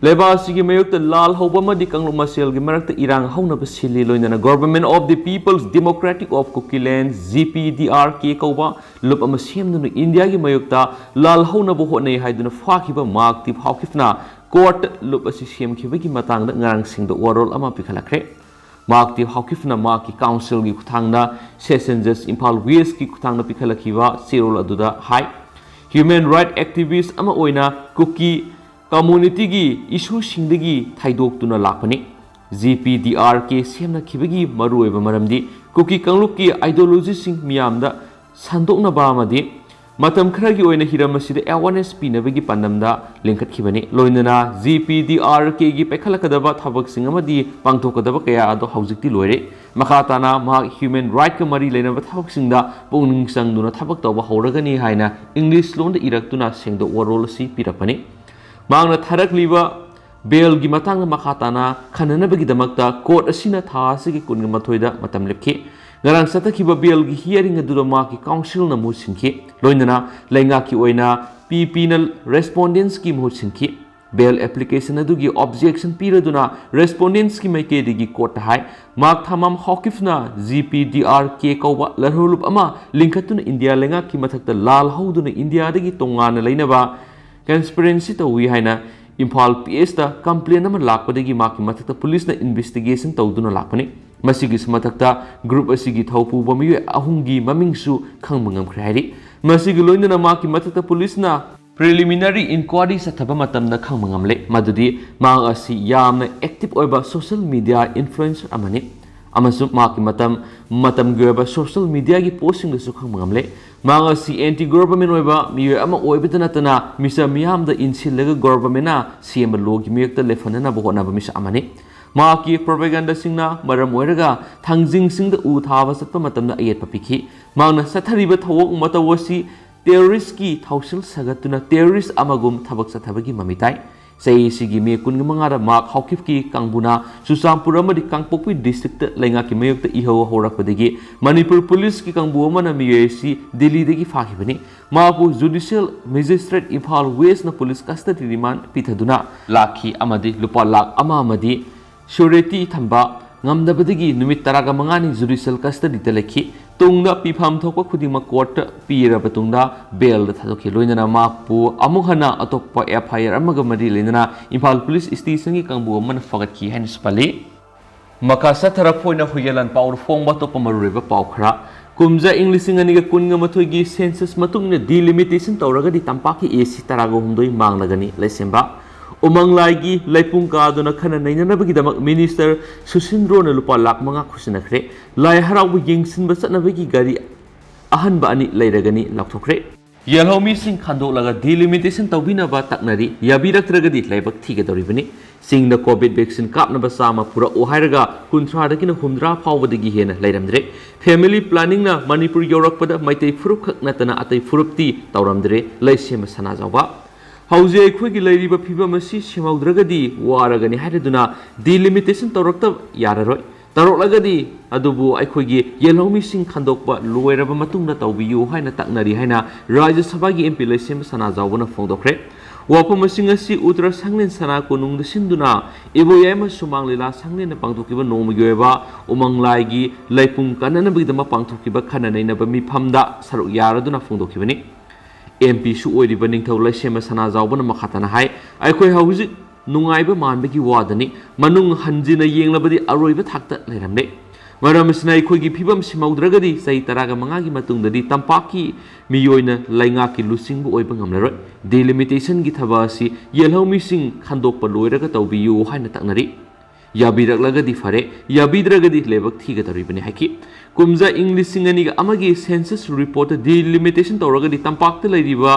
ꯂꯩꯕꯥꯛ ꯑꯁꯤꯒꯤ ꯃꯥꯌꯣꯛꯇ ꯂꯥꯜ ꯍꯧꯕ ꯑꯃꯗꯤ ꯀꯥꯡꯂꯨꯞ ꯃꯁꯦꯜꯒꯤ ꯃꯔꯛꯇ ꯏꯔꯥꯡ ꯍꯧꯅꯕ ꯁꯤꯜꯂꯤ꯫ ꯂꯣꯏꯅꯅ Government of the People's Democratic of Kukiland, G P D R K ꯀꯧꯕ ꯂꯨꯞ ꯑꯃ ꯁꯦꯝꯗꯨꯅ ꯏꯟꯗꯤꯌꯥꯒꯤ ꯃꯥꯌꯣꯛꯇ ꯂꯥꯜ ꯍꯧꯅꯕ ꯍꯣꯠꯅꯩ ꯍꯥꯏꯗꯨꯅ ꯐꯥꯈꯤꯕ ꯃꯥꯛ ꯇꯤꯞ ꯍꯥꯎꯀꯤꯞꯅ ꯀꯣꯔꯠ ꯂꯨꯞ ꯑꯁꯤ ꯁꯦꯝꯈꯤꯕꯒꯤ ꯃꯇꯥꯡꯗ ꯉꯔꯥꯡ ꯁꯦꯡꯗꯣꯛ ꯋꯥꯔꯣꯜ ꯑꯃ ꯄꯤꯈꯠꯂꯛꯈ꯭ꯔꯦ꯫ ꯃꯥꯛ ꯇꯤꯞ ꯍꯥꯎꯀꯤꯞꯅ ꯃꯍꯥꯛꯀꯤ ꯀꯥꯎꯟꯁꯤꯜꯒꯤ ꯈꯨꯠꯊꯥꯡꯗ ꯁꯦꯁꯟ ꯖꯁ ꯏꯝꯐꯥꯜ ꯋꯦꯁꯀꯤ ꯈꯨꯠꯊꯥꯡꯗ ꯄꯤꯈꯠꯂꯛꯈꯤꯕ ꯆꯦꯔꯣꯜ ꯑꯗꯨꯗ ꯍꯥꯏ, ꯍ꯭ꯌꯨꯃꯦꯟ ꯔꯥꯏꯠ ꯑꯦꯛꯇꯤꯚꯤꯁ ꯑꯃ ꯑꯣꯏꯅ ꯀꯨꯀꯤ ꯀꯝꯃꯨꯅꯤꯇꯤꯒꯤ ꯏꯁꯨꯁꯤꯡꯗꯒꯤ ꯊꯩꯗꯣꯛꯇꯨꯅ ꯂꯥꯛꯄꯅꯤ꯫ ꯖꯤ ꯄꯤ ꯗꯤ ꯑꯥꯔ ꯀꯦ ꯁꯦꯝꯅꯈꯤꯕꯒꯤ ꯃꯔꯨꯑꯣꯏꯕ ꯃꯔꯝꯗꯤ ꯀꯨꯀꯤ ꯀꯥꯡꯂꯨꯞꯀꯤ ꯑꯥꯏꯗꯤꯌꯣꯂꯣꯖꯤꯁꯤꯡ ꯃꯤꯌꯥꯝꯗ ꯁꯟꯗꯣꯛꯅꯕ ꯑꯃꯗꯤ ꯃꯇꯝ ꯈꯔꯒꯤ ꯑꯣꯏꯅ ꯍꯤꯔꯝ ꯑꯁꯤꯗ ꯑꯦꯋꯥꯔꯅꯦꯁ ꯄꯤꯅꯕꯒꯤ ꯄꯥꯟꯗꯝꯗ ꯂꯤꯡꯈꯠꯈꯤꯕꯅꯤ꯫ ꯂꯣꯏꯅꯅ ꯖꯤ ꯄꯤ ꯗꯤ ꯑꯥꯔ ꯀꯦꯒꯤ ꯄꯥꯏꯈꯠꯂꯛꯀꯗꯕ ꯊꯕꯛꯁꯤꯡ ꯑꯃꯗꯤ ꯄꯥꯡꯊꯣꯛꯀꯗꯕ ꯀꯌꯥ ꯑꯗꯣ ꯍꯧꯖꯤꯛꯇꯤ ꯂꯣꯏꯔꯦ꯫ ꯃꯈꯥ ꯇꯥꯅ ꯃꯍꯥꯛ ꯍ꯭ꯌꯨꯃꯦꯟ ꯔꯥꯏꯠꯀ ꯃꯔꯤ ꯂꯩꯅꯕ ꯊꯕꯛꯁꯤꯡꯗ ꯄꯨꯛꯅꯤꯡ ꯆꯪꯗꯨꯅ ꯊꯕꯛ ꯇꯧꯕ ꯍꯧꯔꯒꯅꯤ ꯍꯥꯏꯅ ꯏꯪꯂꯤꯁ ꯂꯣꯟꯗ ꯏꯔꯛꯇꯨꯅ ꯁꯦꯡꯗꯣꯛ ꯋꯥꯔꯣꯜ ꯑꯁꯤ ꯄꯤꯔꯛꯄꯅꯤ꯫ ꯃꯍꯥꯛꯅ ꯊꯥꯔꯛꯂꯤꯕ ꯕꯦꯜꯒꯤ ꯃꯇꯥꯡꯗ ꯃꯈꯥ ꯇꯥꯅ ꯈꯟꯅꯅꯕꯒꯤꯗꯃꯛꯇ ꯀꯣꯔꯠ ꯑꯁꯤꯅ ꯊꯥ ꯑꯁꯤꯒꯤ ꯀꯨꯟꯒ ꯃꯥꯊꯣꯏꯗ ꯃꯇꯝ ꯂꯦꯞꯈꯤ꯫ ꯉꯔꯥꯡ ꯆꯠꯊꯈꯤꯕ ꯕꯦꯜꯒꯤ ꯍꯤꯌꯔꯤꯡ ꯑꯗꯨꯗ ꯃꯍꯥꯛꯀꯤ ꯀꯥꯎꯟꯁꯤꯜꯅ ꯃꯍꯨꯠ ꯁꯤꯟꯈꯤ꯫ ꯂꯣꯏꯅꯅ ꯂꯩꯉꯥꯛꯀꯤ ꯑꯣꯏꯅ ꯄꯤ ꯄꯤꯅ ꯔꯦꯁꯄꯣꯟꯗꯦꯟꯁꯀꯤ ꯃꯍꯨꯠ ꯁꯤꯟꯈꯤ꯫ Bail application ꯑꯗꯨꯒꯤ objection ꯄꯤꯔꯗꯨꯅ respondentsꯀꯤ ꯃꯥꯏꯀꯩꯗꯒꯤ courtꯇ ꯍꯥꯏ, ꯃꯍꯥꯛ ꯊꯃꯥꯝ ꯍꯥꯎꯀꯤꯐꯅ G P D R K ꯀꯧꯕ ꯂꯥꯜꯍꯧꯂꯨꯞ ꯑꯃ ꯂꯤꯡꯈꯠꯇꯨꯅ ꯏꯟꯗꯤꯌꯥ ꯂꯩꯉꯥꯛꯀꯤ ꯃꯊꯛꯇ ꯂꯥꯜ ꯍꯧꯗꯨꯅ ꯏꯟꯗꯤꯌꯥꯗꯒꯤ ꯇꯣꯉꯥꯟꯅ ꯂꯩꯅꯕ conspiracy ꯇꯧꯏ ꯍꯥꯏꯅ ꯏꯝꯐꯥꯜ P S ꯇ complaint ꯑꯃ ꯂꯥꯛꯄꯗꯒꯤ ꯃꯍꯥꯛꯀꯤ ꯃꯊꯛꯇ ꯄꯨꯂꯤꯁꯅ investigation ꯇꯧꯗꯨꯅ ꯂꯥꯛꯄꯅꯤ꯫ ꯃꯁꯤꯒꯤꯁꯨ ꯃꯊꯛꯇ group ꯑꯁꯤꯒꯤ ꯊꯧꯄꯨꯕ ꯃꯤꯑꯣꯏ ꯑꯍꯨꯝꯒꯤ ꯃꯃꯤꯡꯁꯨ ꯈꯪꯕ ꯉꯝꯈ꯭ꯔꯦ ꯍꯥꯏꯔꯤ꯫ ꯃꯁꯤꯒꯤ ꯂꯣꯏꯅꯅ ꯃꯍꯥꯛꯀꯤ ꯃꯊꯛꯇ ꯄꯨꯂꯤꯁꯅ preliminary inquiry ꯆꯠꯊꯕ ꯃꯇꯝꯗ ꯈꯪꯕ ꯉꯝꯂꯦ ꯃꯗꯨꯗꯤ ꯃꯍꯥꯛ ꯑꯁꯤ ꯌꯥꯝꯅ active ꯑꯣꯏꯕ social media influencer ꯑꯃꯅꯤ ꯑꯃꯁꯨꯡ ꯃꯍꯥꯛꯀꯤ ꯃꯇꯝ ꯃꯇꯝꯒꯤ ꯑꯣꯏꯕ social mediaꯒꯤ postꯁꯤꯡꯗꯁꯨ ꯈꯪꯕ ꯉꯝꯂꯦ꯫ ꯃꯍꯥꯛ ꯑꯁꯤ anti government ꯑꯣꯏꯕ ꯃꯤꯑꯣꯏ ꯑꯃ ꯑꯣꯏꯕꯇ ꯅꯠꯇꯅ ꯃꯤꯆꯝ ꯃꯤꯌꯥꯝꯗ ꯏꯟꯁꯤꯜꯂꯒ governmentꯅ ꯁꯦꯝꯕ lawꯒꯤ ꯃꯥꯌꯣꯛꯇ ꯂꯦꯞꯍꯟꯅꯅꯕ ꯍꯣꯠꯅꯕ ꯃꯤꯁꯛ ꯑꯃꯅꯤ꯫ ꯃꯍꯥꯛꯀꯤ propagandaꯁꯤꯡꯅ ꯃꯔꯝ ꯑꯣꯏꯔꯒ ꯊꯥꯡꯖꯤꯡꯁꯤꯡꯗ ꯎ ꯊꯥꯕ ꯆꯠꯄ ꯃꯇꯝꯗ ꯑꯌꯦꯠꯄ ꯄꯤꯈꯤ꯫ ꯃꯍꯥꯛꯅ ꯆꯠꯊꯔꯤꯕ ꯊꯧꯑꯣꯡ ꯃꯇꯧ ꯑꯁꯤ terroristꯀꯤ ꯊꯧꯁꯤꯜ ꯁꯥꯒꯠꯇꯨꯅ terrorist ꯑꯃꯒꯨꯝ ꯊꯕꯛ ꯆꯠꯊꯕꯒꯤ ꯃꯃꯤ ꯇꯥꯏ꯫ ꯆꯍꯤ ꯑꯁꯤꯒꯤ ꯃꯦ ꯀꯨꯟꯃꯉꯥꯗ ꯃꯍꯥꯛ ꯍꯥꯎꯀꯤꯐꯀꯤ ꯀꯥꯡꯕꯨꯅ ꯆꯨꯔꯆꯥꯟꯄꯨꯔ ꯑꯃꯗꯤ ꯀꯥꯡꯄꯣꯛꯄꯤ districtꯇ ꯂꯩꯉꯥꯛꯀꯤ ꯃꯥꯌꯣꯛꯇ ꯏꯍꯧ ꯍꯧꯔꯛꯄꯗꯒꯤ ꯃꯅꯤꯄꯨꯔ ꯄꯨꯂꯤꯁꯀꯤ ꯀꯥꯡꯕꯨ ꯑꯃꯅ ꯃꯤꯑꯣꯏ ꯑꯁꯤ ꯗꯤꯜꯂꯤꯗꯒꯤ ꯐꯥꯈꯤꯕꯅꯤ꯫ ꯃꯍꯥꯛꯄꯨ Judicial Magistrate Imphal Westꯅ police custody remand ꯄꯤꯊꯗꯨꯅ ꯂꯥꯛꯈꯤ ꯑꯃꯗꯤ ꯂꯨꯄꯥ ꯂꯥꯈ ꯑꯃ ꯑꯃꯗꯤ surety ꯊꯝꯕ ꯉꯝꯗꯕꯗꯒꯤ ꯅꯨꯃꯤꯠ ꯇꯔꯥꯃꯉꯥꯅꯤ judicial custodyꯗ ꯂꯩꯈꯤ꯫ ꯇꯨꯡꯗ ꯄꯤꯐꯝ ꯊꯣꯛꯄ ꯈꯨꯗꯤꯡꯃꯛ courtꯇ ꯄꯤꯔꯕ ꯇꯨꯡꯗ bailꯗ ꯊꯥꯗꯣꯛꯈꯤ꯫ ꯂꯣꯏꯅꯅ ꯃꯍꯥꯛꯄꯨ ꯑꯃꯨꯛ ꯍꯟꯅ ꯑꯇꯣꯞꯄ F I R ꯑꯃꯒ ꯃꯔꯤ ꯂꯩꯅꯅ ꯏꯝꯐꯥꯜ police stationꯒꯤ ꯀꯥꯡꯕꯨ ꯑꯃꯅ ꯐꯒꯠꯈꯤ ꯍꯥꯏꯅꯁꯨ ꯄꯜꯂꯤ꯫ ꯃꯈꯥ ꯆꯠꯊꯔꯛꯄ ꯑꯣꯏꯅ ꯍꯨꯏꯒꯦꯂꯥꯟ ꯄꯥꯎꯗ ꯐꯣꯡꯕ ꯑꯇꯣꯞꯄ ꯃꯔꯨꯑꯣꯏꯕ ꯄꯥꯎ ꯈꯔ꯫ ꯀꯨꯝꯖꯥ ꯏꯪ ꯂꯤꯁꯤꯡ ꯑꯅꯤꯒ ꯀꯨꯟꯒ ꯃꯥꯊꯣꯏꯒꯤ census ꯃꯇꯨꯡ ꯏꯟꯅ delimitation ꯇꯧꯔꯒꯗꯤ ꯇꯝꯄꯥꯛꯀꯤ A C ꯇꯔꯥꯒ ꯍꯨꯝꯗꯣꯏ ꯃꯥꯡꯂꯒꯅꯤ꯫ ꯂꯩꯁꯦꯝꯕ ꯎꯃꯪ ꯂꯥꯏꯒꯤ ꯂꯩꯄꯨꯡ ꯀꯥꯗꯨꯅ ꯈꯟꯅ ꯅꯩꯅꯅꯕꯒꯤꯗꯃꯛ minister ꯁꯨꯁꯤꯟꯗ꯭ꯔꯣꯅ ꯂꯨꯄꯥ ꯂꯥꯈ ꯃꯉꯥ ꯈꯨꯠꯁꯤꯟꯅꯈ꯭ꯔꯦ꯫ ꯂꯥꯏ ꯍꯔꯥꯎꯕ ꯌꯦꯡꯁꯤꯟꯕ ꯆꯠꯅꯕꯒꯤ ꯒꯥꯔꯤ ꯑꯍꯟꯕ ꯑꯅꯤ ꯂꯩꯔꯒꯅꯤ ꯂꯥꯎꯊꯣꯛꯈ꯭ꯔꯦ꯫ ꯌꯦꯜꯍꯧꯃꯤꯁꯤꯡ ꯈꯟꯗꯣꯛꯂꯒ delimitation ꯇꯧꯕꯤꯅꯕ ꯇꯛꯅꯔꯤ꯫ ꯌꯥꯕꯤꯔꯛꯇ꯭ꯔꯒꯗꯤ ꯂꯥꯏꯕꯛ ꯊꯤꯒꯗꯧꯔꯤꯕꯅꯤ꯫ ꯆꯤꯡꯗ COVID vaccine ꯀꯥꯞꯅꯕ ꯆꯥꯝꯃ ꯄꯨꯔꯛꯑꯣ ꯍꯥꯏꯔꯒ ꯀꯨꯟꯊ꯭ꯔꯥꯗꯒꯤꯅ ꯍꯨꯝꯗ꯭ꯔꯥ ꯐꯥꯎꯕꯗꯒꯤ ꯍꯦꯟꯅ ꯂꯩꯔꯝꯗ꯭ꯔꯦ꯫ Family planningꯅ ꯃꯅꯤꯄꯨꯔ ꯌꯧꯔꯛꯄꯗ ꯃꯩꯇꯩ ꯐꯨꯔꯨꯞ ꯈꯛ ꯅꯠꯇꯅ ꯑꯇꯩ ꯐꯨꯔꯨꯞꯇꯤ ꯇꯧꯔꯝꯗ꯭ꯔꯦ꯫ ꯂꯩꯁꯦꯝꯕ ꯁꯅꯥꯖꯥꯎꯕ ꯍꯧꯖꯤꯛ ꯑꯩꯈꯣꯏꯒꯤ ꯂꯩꯔꯤꯕ ꯐꯤꯕꯝ ꯑꯁꯤ ꯁꯦꯝꯍꯧꯗ꯭ꯔꯒꯗꯤ ꯋꯥꯔꯒꯅꯤ ꯍꯥꯏꯔꯗꯨꯅ delimitation ꯇꯧꯔꯛꯇꯕ ꯌꯥꯔꯔꯣꯏ꯫ ꯇꯧꯔꯛꯂꯒꯗꯤ ꯑꯗꯨꯕꯨ ꯑꯩꯈꯣꯏꯒꯤ ꯌꯦꯜꯍꯧꯃꯤꯁꯤꯡ ꯈꯟꯗꯣꯛꯄ ꯂꯣꯏꯔꯕ ꯃꯇꯨꯡꯗ ꯇꯧꯕꯤꯌꯨ ꯍꯥꯏꯅ ꯇꯛꯅꯔꯤ ꯍꯥꯏꯅ ꯔꯥꯖ꯭ꯌ ꯁꯚꯥꯒꯤ M P ꯂꯩꯁꯦꯝꯕ ꯁꯅꯥꯖꯥꯎꯕꯅ ꯐꯣꯡꯗꯣꯛꯈ꯭ꯔꯦ꯫ ꯋꯥꯐꯝꯁꯤꯡ ꯑꯁꯤ ꯎꯇꯔ ꯁꯪꯂꯦꯟ ꯁꯅꯥ ꯀꯣꯅꯨꯡꯗ ꯁꯤꯟꯗꯨꯅ ꯏꯕꯣꯌꯥꯏꯃ ꯁꯨꯃꯥꯡ ꯂꯤꯂꯥ ꯁꯪꯂꯦꯟꯅ ꯄꯥꯡꯊꯣꯛꯈꯤꯕ ꯅꯣꯡꯃꯒꯤ ꯑꯣꯏꯕ ꯎꯃꯪ ꯂꯥꯏꯒꯤ ꯂꯩꯄꯨꯡ ꯀꯟꯅꯅꯕꯒꯤꯗꯃꯛ ꯄꯥꯡꯊꯣꯛꯈꯤꯕ ꯈꯟꯅ ꯅꯩꯅꯕ ꯃꯤꯐꯝꯗ ꯁꯔꯨꯛ ꯌꯥꯔꯗꯨꯅ ꯐꯣꯡꯗꯣꯛꯈꯤꯕꯅꯤ꯫ ꯑꯦꯝ ꯄꯤꯁꯨ ꯑꯣꯏꯔꯤꯕ ꯅꯤꯡꯊꯧ ꯂꯩꯁꯦꯝꯕ ꯁꯅꯥꯖꯥꯎꯕꯅ ꯃꯈꯥ ꯇꯥꯅ ꯍꯥꯏ, ꯑꯩꯈꯣꯏ ꯍꯧꯖꯤꯛ ꯅꯨꯡꯉꯥꯏꯕ ꯃꯥꯟꯕꯒꯤ ꯋꯥꯗꯅꯤ, ꯃꯅꯨꯡ ꯍꯟꯖꯤꯟꯅ ꯌꯦꯡꯂꯕꯗꯤ ꯑꯔꯣꯏꯕ ꯊꯥꯛꯇ ꯂꯩꯔꯝꯂꯦ꯫ ꯃꯔꯝ ꯑꯁꯤꯅ ꯑꯩꯈꯣꯏꯒꯤ ꯐꯤꯕꯝ ꯁꯤꯃꯧꯗ꯭ꯔꯒꯗꯤ ꯆꯍꯤ ꯇꯔꯥꯒ ꯃꯉꯥꯒꯤ ꯃꯇꯨꯡꯗꯗꯤ ꯇꯝꯄꯥꯛꯀꯤ ꯃꯤꯑꯣꯏꯅ ꯂꯩꯉꯥꯛꯀꯤ ꯂꯨꯆꯤꯡꯕ ꯑꯣꯏꯕ ꯉꯝꯂꯔꯣꯏ꯫ ꯗꯤꯂꯤꯃꯤꯇꯦꯁꯟꯒꯤ ꯊꯕꯛ ꯑꯁꯤ ꯌꯦꯜꯍꯧꯃꯤꯁꯤꯡ ꯈꯟꯗꯣꯛꯄ ꯂꯣꯏꯔꯒ ꯇꯧꯕꯤꯌꯨ ꯍꯥꯏꯅ ꯇꯛꯅꯔꯤ꯫ ꯌꯥꯕꯤꯔꯛꯂꯒꯗꯤ ꯐꯔꯦ, ꯌꯥꯕꯤꯗ꯭ꯔꯒꯗꯤ ꯂꯥꯏꯕꯛ ꯊꯤꯒꯗꯧꯔꯤꯕꯅꯤ ꯍꯥꯏꯈꯤ꯫ ꯀꯨꯝꯖꯥ ꯏꯪ ꯂꯤꯁꯤꯡ ꯑꯅꯤꯒ ꯑꯃꯒꯤ census report ꯗꯤꯂꯤꯃꯤꯇꯦꯁꯟ ꯇꯧꯔꯒꯗꯤ ꯇꯝꯄꯥꯛꯇ ꯂꯩꯔꯤꯕ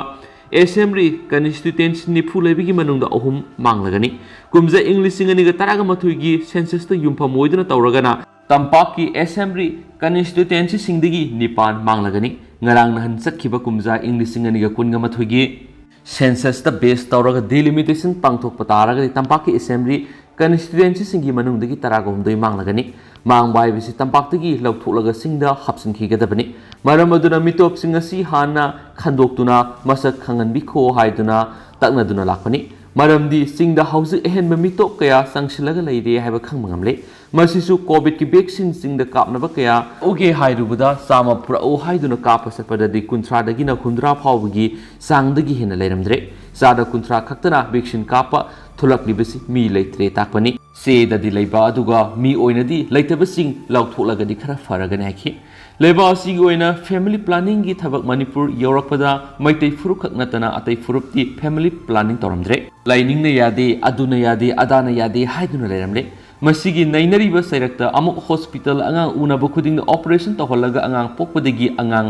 ꯑꯦꯁꯦꯝꯕ꯭ꯂꯤ ꯀꯟꯁꯇꯤꯇ꯭ꯋꯦꯟꯁꯤ ꯅꯤꯐꯨ ꯂꯩꯕꯒꯤ ꯃꯅꯨꯡꯗ ꯑꯍꯨꯝ ꯃꯥꯡꯂꯒꯅꯤ꯫ ꯀꯨꯝꯖꯥ ꯏꯪ ꯂꯤꯁꯤꯡ ꯑꯅꯤꯒ ꯇꯔꯥꯒ ꯃꯥꯊꯣꯏꯒꯤ census ꯇ ꯌꯨꯝꯐꯝ ꯑꯣꯏꯗꯨꯅ ꯇꯧꯔꯒꯅ ꯇꯝꯄꯥꯛꯀꯤ ꯑꯦꯁꯦꯝꯕ꯭ꯂꯤ ꯀꯟꯁꯇꯤꯇ꯭ꯋꯦꯟꯁꯤꯁꯤꯡꯗꯒꯤ ꯅꯤꯄꯥꯟ ꯃꯥꯡꯂꯒꯅꯤ꯫ ꯉꯔꯥꯡ ꯅꯍꯥꯟ ꯆꯠꯈꯤꯕ ꯀꯨꯝꯖꯥ ꯏꯪ ꯂꯤꯁꯤꯡ ꯑꯅꯤꯒ ꯀꯨꯟꯒ ꯃꯥꯊꯣꯏꯒꯤ census ꯇ base ꯇꯧꯔꯒ ꯗꯤꯂꯤꯃꯤꯇꯦꯁꯟ ꯄꯥꯡꯊꯣꯛꯄ ꯇꯥꯔꯒꯗꯤ ꯇꯝꯄꯥꯛꯀꯤ ꯑꯦꯁꯦꯝꯕ꯭ꯂꯤ ꯀꯟꯁꯇꯤꯇ꯭ꯋꯦꯟꯁꯤꯁꯤꯡꯒꯤ ꯃꯅꯨꯡꯗꯒꯤ ꯇꯔꯥꯒ ꯍꯨꯝꯗꯣꯏ ꯃꯥꯡꯂꯒꯅꯤ꯫ ꯃꯥꯡꯕ ꯍꯥꯏꯕꯁꯤ ꯇꯝꯄꯥꯛꯇꯒꯤ ꯂꯧꯊꯣꯛꯂꯒ ꯆꯤꯡꯗ ꯍꯥꯞꯆꯤꯟꯈꯤꯒꯗꯕꯅꯤ꯫ ꯃꯔꯝ ꯑꯗꯨꯅ ꯃꯤꯇꯣꯞꯁꯤꯡ ꯑꯁꯤ ꯍꯥꯟꯅ ꯈꯟꯗꯣꯛꯇꯨꯅ ꯃꯁꯛ ꯈꯪꯍꯟꯕꯤꯈꯣ ꯍꯥꯏꯗꯨꯅ ꯇꯛꯅꯗꯨꯅ ꯂꯥꯛꯄꯅꯤ꯫ ꯃꯔꯝꯗꯤ ꯆꯤꯡꯗ ꯍꯧꯖꯤꯛ ꯑꯍꯦꯟꯕ ꯃꯤꯇꯣꯞ ꯀꯌꯥ ꯆꯪꯁꯤꯜꯂꯒ ꯂꯩꯔꯦ ꯍꯥꯏꯕ ꯈꯪꯕ ꯉꯝꯂꯦ꯫ ꯃꯁꯤꯁꯨ ꯀꯣꯚꯤꯗꯀꯤ ꯚꯦꯛꯁꯤꯟ ꯆꯤꯡꯗ ꯀꯥꯞꯅꯕ ꯀꯌꯥ ꯎꯒꯦ ꯍꯥꯏꯔꯨꯕꯗ ꯆꯥꯝꯃ ꯄꯨꯔꯛꯎ ꯍꯥꯏꯗꯨꯅ ꯀꯥꯞꯄ ꯆꯠꯄꯗꯗꯤ ꯀꯨꯟꯊ꯭ꯔꯥꯗꯒꯤꯅ ꯍꯨꯝꯗ꯭ꯔꯥ ꯐꯥꯎꯕꯒꯤ ꯆꯥꯡꯗꯒꯤ ꯍꯦꯟꯅ ꯂꯩꯔꯝꯗ꯭ꯔꯦ꯫ ꯆꯥꯗ ꯀꯨꯟꯊ꯭ꯔꯥ ꯈꯛꯇꯅ ꯚꯦꯛꯁꯤꯟ ꯀꯥꯞꯄ ꯊꯣꯛꯂꯛꯂꯤꯕꯁꯤ ꯃꯤ ꯂꯩꯇ꯭ꯔꯦ ꯇꯥꯛꯄꯅꯤ꯫ ꯆꯦꯗꯗꯤ ꯂꯩꯕ ꯑꯗꯨꯒ ꯃꯤ ꯑꯣꯏꯅꯗꯤ ꯂꯩꯇꯕꯁꯤꯡ ꯂꯧꯊꯣꯛꯂꯒꯗꯤ ꯈꯔ ꯐꯔꯒꯅꯤ ꯍꯥꯏꯈꯤ꯫ ꯂꯩꯕꯥꯛ ꯑꯁꯤꯒꯤ ꯑꯣꯏꯅ ꯐꯦꯃꯤꯂꯤ ꯄ꯭ꯂꯥꯅꯤꯡꯒꯤ ꯊꯕꯛ ꯃꯅꯤꯄꯨꯔ ꯌꯧꯔꯛꯄꯗ ꯃꯩꯇꯩ ꯐꯨꯔꯨꯞ ꯈꯛ ꯅꯠꯇꯅ ꯑꯇꯩ ꯐꯨꯔꯨꯞꯇꯤ ꯐꯦꯃꯤꯂꯤ ꯄ꯭ꯂꯥꯅꯤꯡ ꯇꯧꯔꯝꯗ꯭ꯔꯦ꯫ ꯂꯥꯏꯅꯤꯡꯅ ꯌꯥꯗꯦ, ꯑꯗꯨꯅ ꯌꯥꯗꯦ, ꯑꯗꯥꯅ ꯌꯥꯗꯦ ꯍꯥꯏꯗꯨꯅ ꯂꯩꯔꯝꯂꯦ꯫ ꯃꯁꯤꯒꯤ ꯅꯩꯅꯔꯤꯕ ꯆꯩꯔꯛꯇ ꯑꯃꯨꯛ ꯍꯣꯁꯄꯤꯇꯥꯜ ꯑꯉꯥꯡ ꯎꯅꯕ ꯈꯨꯗꯤꯡꯗ ꯑꯣꯄꯔꯦꯁꯟ ꯇꯧꯍꯜꯂꯒ ꯑꯉꯥꯡ ꯄꯣꯛꯄꯗꯒꯤ ꯑꯉꯥꯡ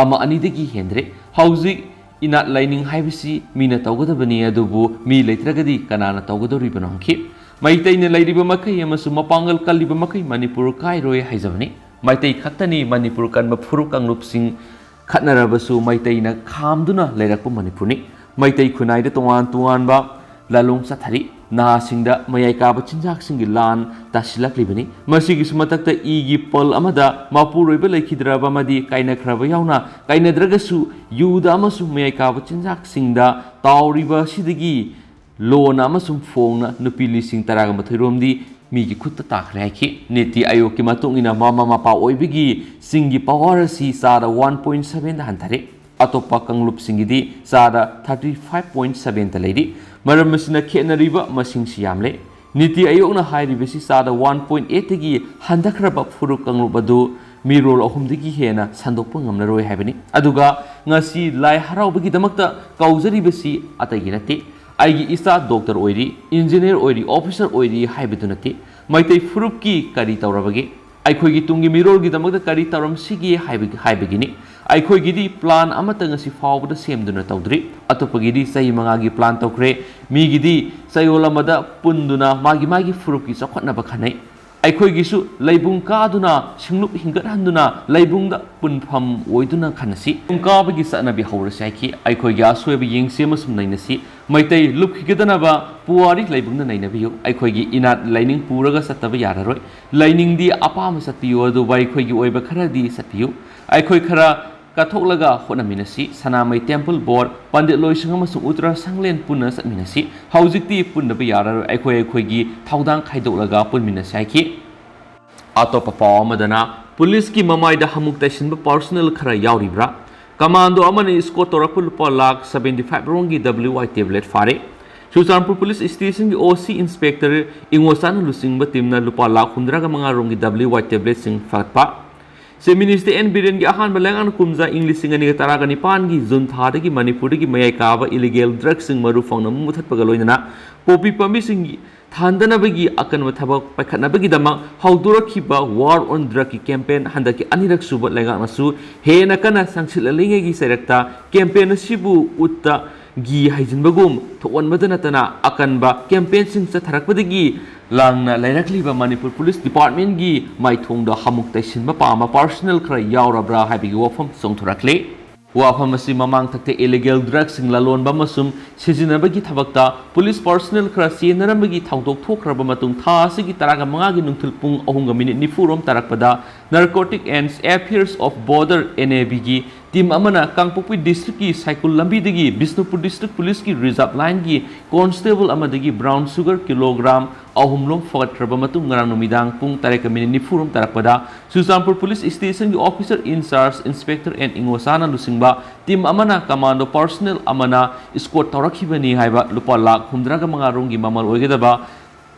ꯑꯃ ꯑꯅꯤꯗꯒꯤ ꯍꯦꯟꯗ꯭ꯔꯦ꯫ ꯍꯧꯖꯤꯛ ꯏꯅꯥꯠ ꯂꯥꯏꯅꯤꯡ ꯍꯥꯏꯕꯁꯤ ꯃꯤꯅ ꯇꯧꯒꯗꯕꯅꯤ, ꯑꯗꯨꯕꯨ ꯃꯤ ꯂꯩꯇ꯭ꯔꯒꯗꯤ ꯀꯅꯥꯅ ꯇꯧꯒꯗꯧꯔꯤꯕꯅꯣ ꯍꯪꯈꯤ꯫ ꯃꯩꯇꯩꯅ ꯂꯩꯔꯤꯕ ꯃꯈꯩ ꯑꯃꯁꯨꯡ ꯃꯄꯥꯡꯒꯜ ꯀꯜꯂꯤꯕ ꯃꯈꯩ ꯃꯅꯤꯄꯨꯔ ꯀꯥꯏꯔꯣꯏ ꯍꯥꯏꯖꯕꯅꯤ꯫ ꯃꯩꯇꯩ ꯈꯛꯇꯅꯤ ꯃꯅꯤꯄꯨꯔ ꯀꯟꯕ ꯐꯨꯔꯨꯞ ꯀꯥꯡꯂꯨꯞꯁꯤꯡ ꯈꯠꯅꯔꯕꯁꯨ ꯃꯩꯇꯩꯅ ꯈꯥꯝꯗꯨꯅ ꯂꯩꯔꯛꯄ ꯃꯅꯤꯄꯨꯔꯅꯤ꯫ ꯃꯩꯇꯩ ꯈꯨꯟꯅꯥꯏꯗ ꯇꯣꯉꯥꯟ ꯇꯣꯉꯥꯟꯕ ꯂꯥꯂꯣꯡ ꯆꯠꯊꯔꯤ꯫ ꯅꯍꯥꯁꯤꯡꯗ ꯃꯌꯥꯏ ꯀꯥꯕ ꯆꯤꯟꯖꯥꯛꯁꯤꯡꯒꯤ ꯂꯥꯟ ꯇꯥꯁꯤꯜꯂꯛꯂꯤꯕꯅꯤ꯫ ꯃꯁꯤꯒꯤꯁꯨ ꯃꯊꯛꯇ ꯏꯒꯤ ꯄꯜ ꯑꯃꯗ ꯃꯄꯨꯔꯣꯏꯕ ꯂꯩꯈꯤꯗ꯭ꯔꯕ ꯑꯃꯗꯤ ꯀꯥꯏꯅꯈ꯭ꯔꯕ ꯌꯥꯎꯅ, ꯀꯥꯏꯅꯗ꯭ꯔꯒꯁꯨ ꯌꯨꯗ ꯑꯃꯁꯨꯡ ꯃꯌꯥꯏ ꯀꯥꯕ ꯆꯤꯟꯖꯥꯛꯁꯤꯡꯗ ꯇꯥꯎꯔꯤꯕ ꯑꯁꯤꯗꯒꯤ ꯂꯣꯟꯅ ꯑꯃꯁꯨꯡ ꯐꯣꯡꯅ ꯅꯨꯄꯤ ꯂꯤꯁꯤꯡ ꯇꯔꯥꯒ ꯃꯥꯊꯣꯏ ꯔꯣꯝꯗꯤ ꯃꯤꯒꯤ ꯈꯨꯠꯇ ꯇꯥꯈ꯭ꯔꯦ ꯍꯥꯏꯈꯤ꯫ ꯅꯤꯇꯤ ꯑꯥꯌꯣꯒꯀꯤ ꯃꯇꯨꯡ ꯏꯟꯅ, ꯃꯃꯥ ꯃꯄꯥ ꯑꯣꯏꯕꯒꯤ ꯆꯤꯡꯒꯤ ꯄꯋꯥꯔ ꯑꯁꯤ ꯆꯥꯗ ꯋꯥꯟ ꯄꯣꯏꯟ ꯁꯚꯦꯟꯗ ꯍꯟꯊꯔꯦ꯫ ꯑꯇꯣꯞꯄ ꯀꯥꯡꯂꯨꯞꯁꯤꯡꯒꯤꯗꯤ ꯆꯥꯗ ꯊꯥꯔꯇꯤ ꯐꯥꯏꯚ ꯄꯣꯏꯟ ꯁꯚꯦꯟꯗ ꯂꯩꯔꯤ꯫ ꯃꯔꯝ ꯑꯁꯤꯅ ꯈꯦꯠꯅꯔꯤꯕ ꯃꯁꯤꯡꯁꯤ ꯌꯥꯝꯂꯦ꯫ ꯅꯤꯇꯤ ꯑꯥꯌꯣꯒꯅ ꯍꯥꯏꯔꯤꯕꯁꯤ ꯆꯥꯗ ꯋꯥꯟ ꯄꯣꯏꯟ ꯑꯩꯠꯇꯒꯤ ꯍꯟꯊꯈ꯭ꯔꯕ ꯐꯨꯔꯨꯞ ꯀꯥꯡꯂꯨꯞ ꯑꯗꯨ ꯃꯤꯔꯣꯜ ꯑꯍꯨꯝꯗꯒꯤ ꯍꯦꯟꯅ ꯁꯟꯗꯣꯛꯄ ꯉꯝꯂꯔꯣꯏ ꯍꯥꯏꯕꯅꯤ꯫ ꯑꯗꯨꯒ ꯉꯁꯤ ꯂꯥꯏ ꯍꯔꯥꯎꯕꯒꯤꯗꯃꯛꯇ ꯀꯧꯖꯔꯤꯕꯁꯤ ꯑꯇꯩꯒꯤ ꯅꯠꯇꯦ꯫ ꯑꯩꯒꯤ ꯏꯆꯥ ꯗꯣꯛꯇꯔ ꯑꯣꯏꯔꯤ, ꯏꯟꯖꯤꯅꯤꯌꯔ ꯑꯣꯏꯔꯤ, ꯑꯣꯐꯤꯁꯔ ꯑꯣꯏꯔꯤ ꯍꯥꯏꯕꯗꯨ ꯅꯠꯇꯦ꯫ ꯃꯩꯇꯩ ꯐꯨꯔꯨꯞꯀꯤ ꯀꯔꯤ ꯇꯧꯔꯕꯒꯦ? ꯑꯩꯈꯣꯏꯒꯤ ꯇꯨꯡꯒꯤ ꯃꯤꯔꯣꯜꯒꯤꯗꯃꯛꯇ ꯀꯔꯤ ꯇꯧꯔꯝꯁꯤꯒꯦ ꯍꯥꯏꯕꯒꯤ, ꯍꯥꯏꯕꯒꯤꯅꯤ꯫ ꯑꯩꯈꯣꯏꯒꯤꯗꯤ ꯄ꯭ꯂꯥꯟ ꯑꯃꯠꯇ ꯉꯁꯤ ꯐꯥꯎꯕꯗ ꯁꯦꯝꯗꯨꯅ ꯇꯧꯗ꯭ꯔꯤ꯫ ꯑꯇꯣꯞꯄꯒꯤꯗꯤ ꯆꯍꯤ ꯃꯉꯥꯒꯤ ꯄ꯭ꯂꯥꯟ ꯇꯧꯈ꯭ꯔꯦ꯫ ꯃꯤꯒꯤꯗꯤ ꯆꯌꯣꯜ ꯑꯃꯗ ꯄꯨꯟꯗꯨꯅ ꯃꯥꯒꯤ, ꯃꯥꯒꯤ ꯐꯨꯔꯨꯞꯀꯤ ꯆꯥꯎꯈꯠꯅꯕ ꯈꯟꯅꯩ꯫ ꯑꯩꯈꯣꯏꯒꯤꯁꯨ ꯂꯩꯕꯨꯡ ꯀꯥꯗꯨꯅ, ꯁꯤꯡꯂꯨꯞ ꯍꯤꯡꯒꯠꯍꯟꯗꯨꯅ ꯂꯩꯕꯨꯡꯗ ꯄꯨꯟꯐꯝ ꯑꯣꯏꯗꯨꯅ ꯈꯟꯅꯁꯤ꯫ ꯂꯩꯕꯨꯡ ꯀꯥꯕꯒꯤ ꯆꯠꯅꯕꯤ ꯍꯧꯔꯁꯤ ꯍꯥꯏꯈꯤ꯫ ꯑꯩꯈꯣꯏꯒꯤ ꯑꯁꯣꯏꯕ ꯌꯦꯡꯁꯤ ꯑꯃꯁꯨꯡ ꯅꯩꯅꯁꯤ꯫ ꯃꯩꯇꯩ ꯂꯨꯞꯈꯤꯒꯗꯅꯕ ꯄꯨꯋꯥꯔꯤ ꯂꯩꯕꯨꯡꯗ ꯅꯩꯅꯕꯤꯌꯨ꯫ ꯑꯩꯈꯣꯏꯒꯤ ꯏꯅꯥꯠ ꯂꯥꯏꯅꯤꯡ ꯄꯨꯔꯒ ꯆꯠꯇꯕ ꯌꯥꯔꯔꯣꯏ꯫ ꯂꯥꯏꯅꯤꯡꯗꯤ ꯑꯄꯥꯝꯕ ꯆꯠꯄꯤꯌꯨ, ꯑꯗꯨꯕꯨ ꯑꯩꯈꯣꯏꯒꯤ ꯑꯣꯏꯕ ꯈꯔꯗꯤ ꯆꯠꯄꯤꯌꯨ꯫ ꯑꯩꯈꯣꯏ ꯈꯔ ꯀꯠꯊꯣꯛꯂꯒ ꯍꯣꯠꯅꯃꯤꯟꯅꯁꯤ꯫ ꯁꯅꯥꯃꯍꯤ ꯇꯦꯝꯄꯜ ꯕꯣꯔꯗ, ꯄꯟꯗꯤꯠ ꯂꯣꯏꯁꯪ ꯑꯃꯁꯨꯡ ꯎꯠꯇ꯭ꯔ ꯁꯪꯂꯦꯟ ꯄꯨꯟꯅ ꯆꯠꯃꯤꯟꯅꯁꯤ꯫ ꯍꯧꯖꯤꯛꯇꯤ ꯄꯨꯟꯗꯕ ꯌꯥꯔꯔꯣꯏ꯫ ꯑꯩꯈꯣꯏ ꯑꯩꯈꯣꯏꯒꯤ ꯊꯧꯗꯥꯡ ꯈꯥꯏꯗꯣꯛꯂꯒ ꯄꯨꯟꯃꯤꯟꯅꯁꯤ ꯍꯥꯏꯈꯤ꯫ ꯑꯇꯣꯞꯄ ꯄꯥꯎ ꯑꯃꯗꯅ, ꯄꯨꯂꯤꯁꯀꯤ ꯃꯃꯥꯏꯗ ꯍꯃꯨꯛ ꯇꯩꯁꯤꯟꯕ ꯄꯥꯔꯁꯣꯅꯦꯜ ꯈꯔ ꯌꯥꯎꯔꯤꯕ꯭ꯔꯥ? ꯀꯃꯥꯟꯗꯣ ꯑꯃꯅ ꯏꯁꯀꯣꯔꯠ ꯇꯧꯔꯛꯄ ꯂꯨꯄꯥ ꯂꯥꯈ ꯁꯚꯦꯟꯇꯤ ꯐꯥꯏꯚ ꯔꯣꯝꯒꯤ ꯗꯕ꯭ꯂꯤꯎ ꯑꯥꯏ ꯇꯦꯕ꯭ꯂꯦꯠ ꯐꯥꯔꯦ꯫ ꯆꯨꯔꯆꯥꯟꯄꯨꯔ ꯄꯨꯂꯤꯁ ꯁ꯭ꯇꯦꯁꯟꯒꯤ ꯑꯣ ꯁꯤ ꯏꯟꯁꯄꯦꯛꯇꯔ ꯏꯉꯣꯆꯥꯅ ꯂꯨꯆꯤꯡꯕ ꯇꯤꯝꯅ ꯂꯨꯄꯥ ꯂꯥꯈ ꯍꯨꯝꯗ꯭ꯔꯥꯒ ꯃꯉꯥ ꯔꯣꯝꯒꯤ ꯗꯕ꯭ꯂꯤꯎ ꯑꯥꯏ ꯇꯦꯕ꯭ꯂꯦꯠꯁꯤꯡ ꯐꯥꯒꯠꯄ꯫ ꯆꯤꯐ ꯃꯤꯅꯤꯁꯇꯔ ꯑꯦꯟ ꯕꯤꯔꯦꯟꯒꯤ ꯑꯍꯥꯟꯕ ꯂꯩꯉꯥꯛꯅ ꯀꯨꯝꯖꯥ ꯏꯪ ꯂꯤꯁꯤꯡ ꯑꯅꯤꯒ ꯇꯔꯥꯒ ꯅꯤꯄꯥꯟꯒꯤ ꯖꯨꯟ ꯊꯥꯗꯒꯤ ꯃꯅꯤꯄꯨꯔꯗꯒꯤ ꯃꯌꯥꯏ ꯀꯥꯕ ꯏꯂꯤꯒꯦꯜ ꯗ꯭ꯔꯒꯁꯤꯡ ꯃꯔꯨ ꯐꯪꯅ ꯃꯨꯊꯠꯄꯒ ꯂꯣꯏꯅꯅ ꯄꯣꯄꯤ ꯄꯥꯝꯕꯤꯁꯤꯡꯒꯤ ꯊꯥꯟꯗꯅꯕꯒꯤ ꯑꯀꯟꯕ ꯊꯕꯛ ꯄꯥꯏꯈꯠꯅꯕꯒꯤꯗꯃꯛ ꯍꯧꯗꯣꯔꯛꯈꯤꯕ ꯋꯥꯔ ꯑꯣꯟ ꯗ꯭ꯔꯒꯀꯤ ꯀꯦꯝꯄꯦꯟ ꯍꯟꯗꯛꯀꯤ ꯑꯅꯤꯔꯛ ꯁꯨꯕ ꯂꯩꯉꯥꯛꯅꯁꯨ ꯍꯦꯟꯅ ꯀꯟꯅ ꯆꯪꯁꯤꯜꯍꯜꯂꯤꯉꯩꯒꯤ ꯆꯩꯔꯛꯇ ꯀꯦꯝꯄꯦꯟ ꯑꯁꯤꯕꯨ ꯎꯠꯇ ꯘꯤ ꯍꯩꯖꯤꯟꯕꯒꯨꯝ ꯊꯣꯛꯍꯟꯕꯗ ꯅꯠꯇꯅ ꯑꯀꯟꯕ ꯀꯦꯝꯄꯦꯟꯁꯤꯡ ꯆꯠꯊꯔꯛꯄꯗꯒꯤ ꯂꯥꯡꯅ ꯂꯩꯔꯛꯂꯤꯕ ꯃꯅꯤꯄꯨꯔ ꯄꯨꯂꯤꯁ ꯗꯤꯄꯥꯔꯠꯃꯦꯟꯒꯤ ꯃꯥꯏꯊꯣꯡꯗ ꯍꯃꯨꯛ ꯇꯩꯁꯤꯟꯕ ꯄꯥꯝꯕ ꯄꯥꯔꯁꯣꯅꯦꯜ ꯈꯔ ꯌꯥꯎꯔꯕ꯭ꯔꯥ ꯍꯥꯏꯕꯒꯤ ꯋꯥꯐꯝ ꯆꯣꯡꯊꯣꯔꯛꯂꯤ꯫ ꯋꯥꯐꯝ ꯑꯁꯤ ꯃꯃꯥꯡ ꯊꯛꯇ ꯏꯂꯤꯒꯦꯜ ꯗ꯭ꯔꯒꯁꯤꯡ ꯂꯂꯣꯟꯕ ꯑꯃꯁꯨꯡ ꯁꯤꯖꯤꯟꯅꯕꯒꯤ ꯊꯕꯛꯇ ꯄꯨꯂꯤꯁ ꯄꯥꯔꯁꯣꯅꯦꯜ ꯈꯔ ꯆꯦꯟꯅꯔꯝꯕꯒꯤ ꯊꯧꯗꯣꯛ ꯊꯣꯛꯈ꯭ꯔꯕ ꯃꯇꯨꯡ ꯊꯥ ꯑꯁꯤꯒꯤ ꯇꯔꯥꯃꯉꯥꯒꯤ ꯅꯨꯡꯊꯤꯜ ꯄꯨꯡ ꯑꯍꯨꯝꯒ ꯃꯤꯅꯤꯠ ꯅꯤꯐꯨ ꯔꯣꯝ ꯇꯥꯔꯛꯄꯗ Narcotic and Affairs of Border, N A B, ꯒꯤ ꯇꯤꯝ ꯑꯃꯅ ꯀꯥꯡꯄꯣꯛꯄꯤ ꯗꯤꯁꯇ꯭ꯔꯤꯛꯀꯤ ꯁꯥꯏꯀꯨꯜ ꯂꯝꯕꯤꯗꯒꯤ ꯕꯤꯁꯅꯨꯄꯨꯔ ꯗꯤꯁꯇ꯭ꯔꯤꯛ ꯄꯨꯂꯤꯁꯀꯤ ꯔꯤꯖꯥꯔꯚ ꯂꯥꯏꯟꯒꯤ ꯀꯣꯟꯁꯇꯦꯕꯜ ꯑꯃꯗꯒꯤ ꯕ꯭ꯔꯥꯎꯟ ꯁꯨꯒꯔ ꯀꯤꯂꯣꯒ꯭ꯔꯥꯝ ꯑꯍꯨꯝ ꯂꯣꯝ ꯐꯒꯠꯈ꯭ꯔꯕ ꯃꯇꯨꯡ ꯉꯔꯥꯡ ꯅꯨꯃꯤꯗꯥꯡ ꯄꯨꯡ ꯇꯔꯦꯠꯀ ꯃꯤꯅꯤꯠ ꯅꯤꯐꯨ ꯔꯣꯝ ꯇꯥꯔꯛꯄꯗ ꯆꯨꯔꯆꯥꯟꯄꯨꯔ ꯄꯨꯂꯤꯁ ꯁ꯭ꯇꯦꯁꯟꯒꯤ ꯑꯣꯐꯤꯁꯔ ꯏꯟꯆꯥꯔꯖ ꯏꯟꯁꯄꯦꯛꯇꯔ ꯑꯦꯟ ꯏꯉꯣꯁꯥꯅ ꯂꯨꯆꯤꯡꯕ ꯇꯤꯝ ꯑꯃꯅ ꯀꯃꯥꯟꯗꯣ ꯄꯥꯔꯁꯣꯅꯦꯜ ꯑꯃꯅ ꯏꯁꯀꯣꯔꯠ ꯇꯧꯔꯛꯈꯤꯕꯅꯤ ꯍꯥꯏꯕ ꯂꯨꯄꯥ ꯂꯥꯈ ꯍꯨꯝꯗ꯭ꯔꯥꯒ ꯃꯉꯥ ꯔꯣꯝꯒꯤ ꯃꯃꯜ ꯑꯣꯏꯒꯗꯕ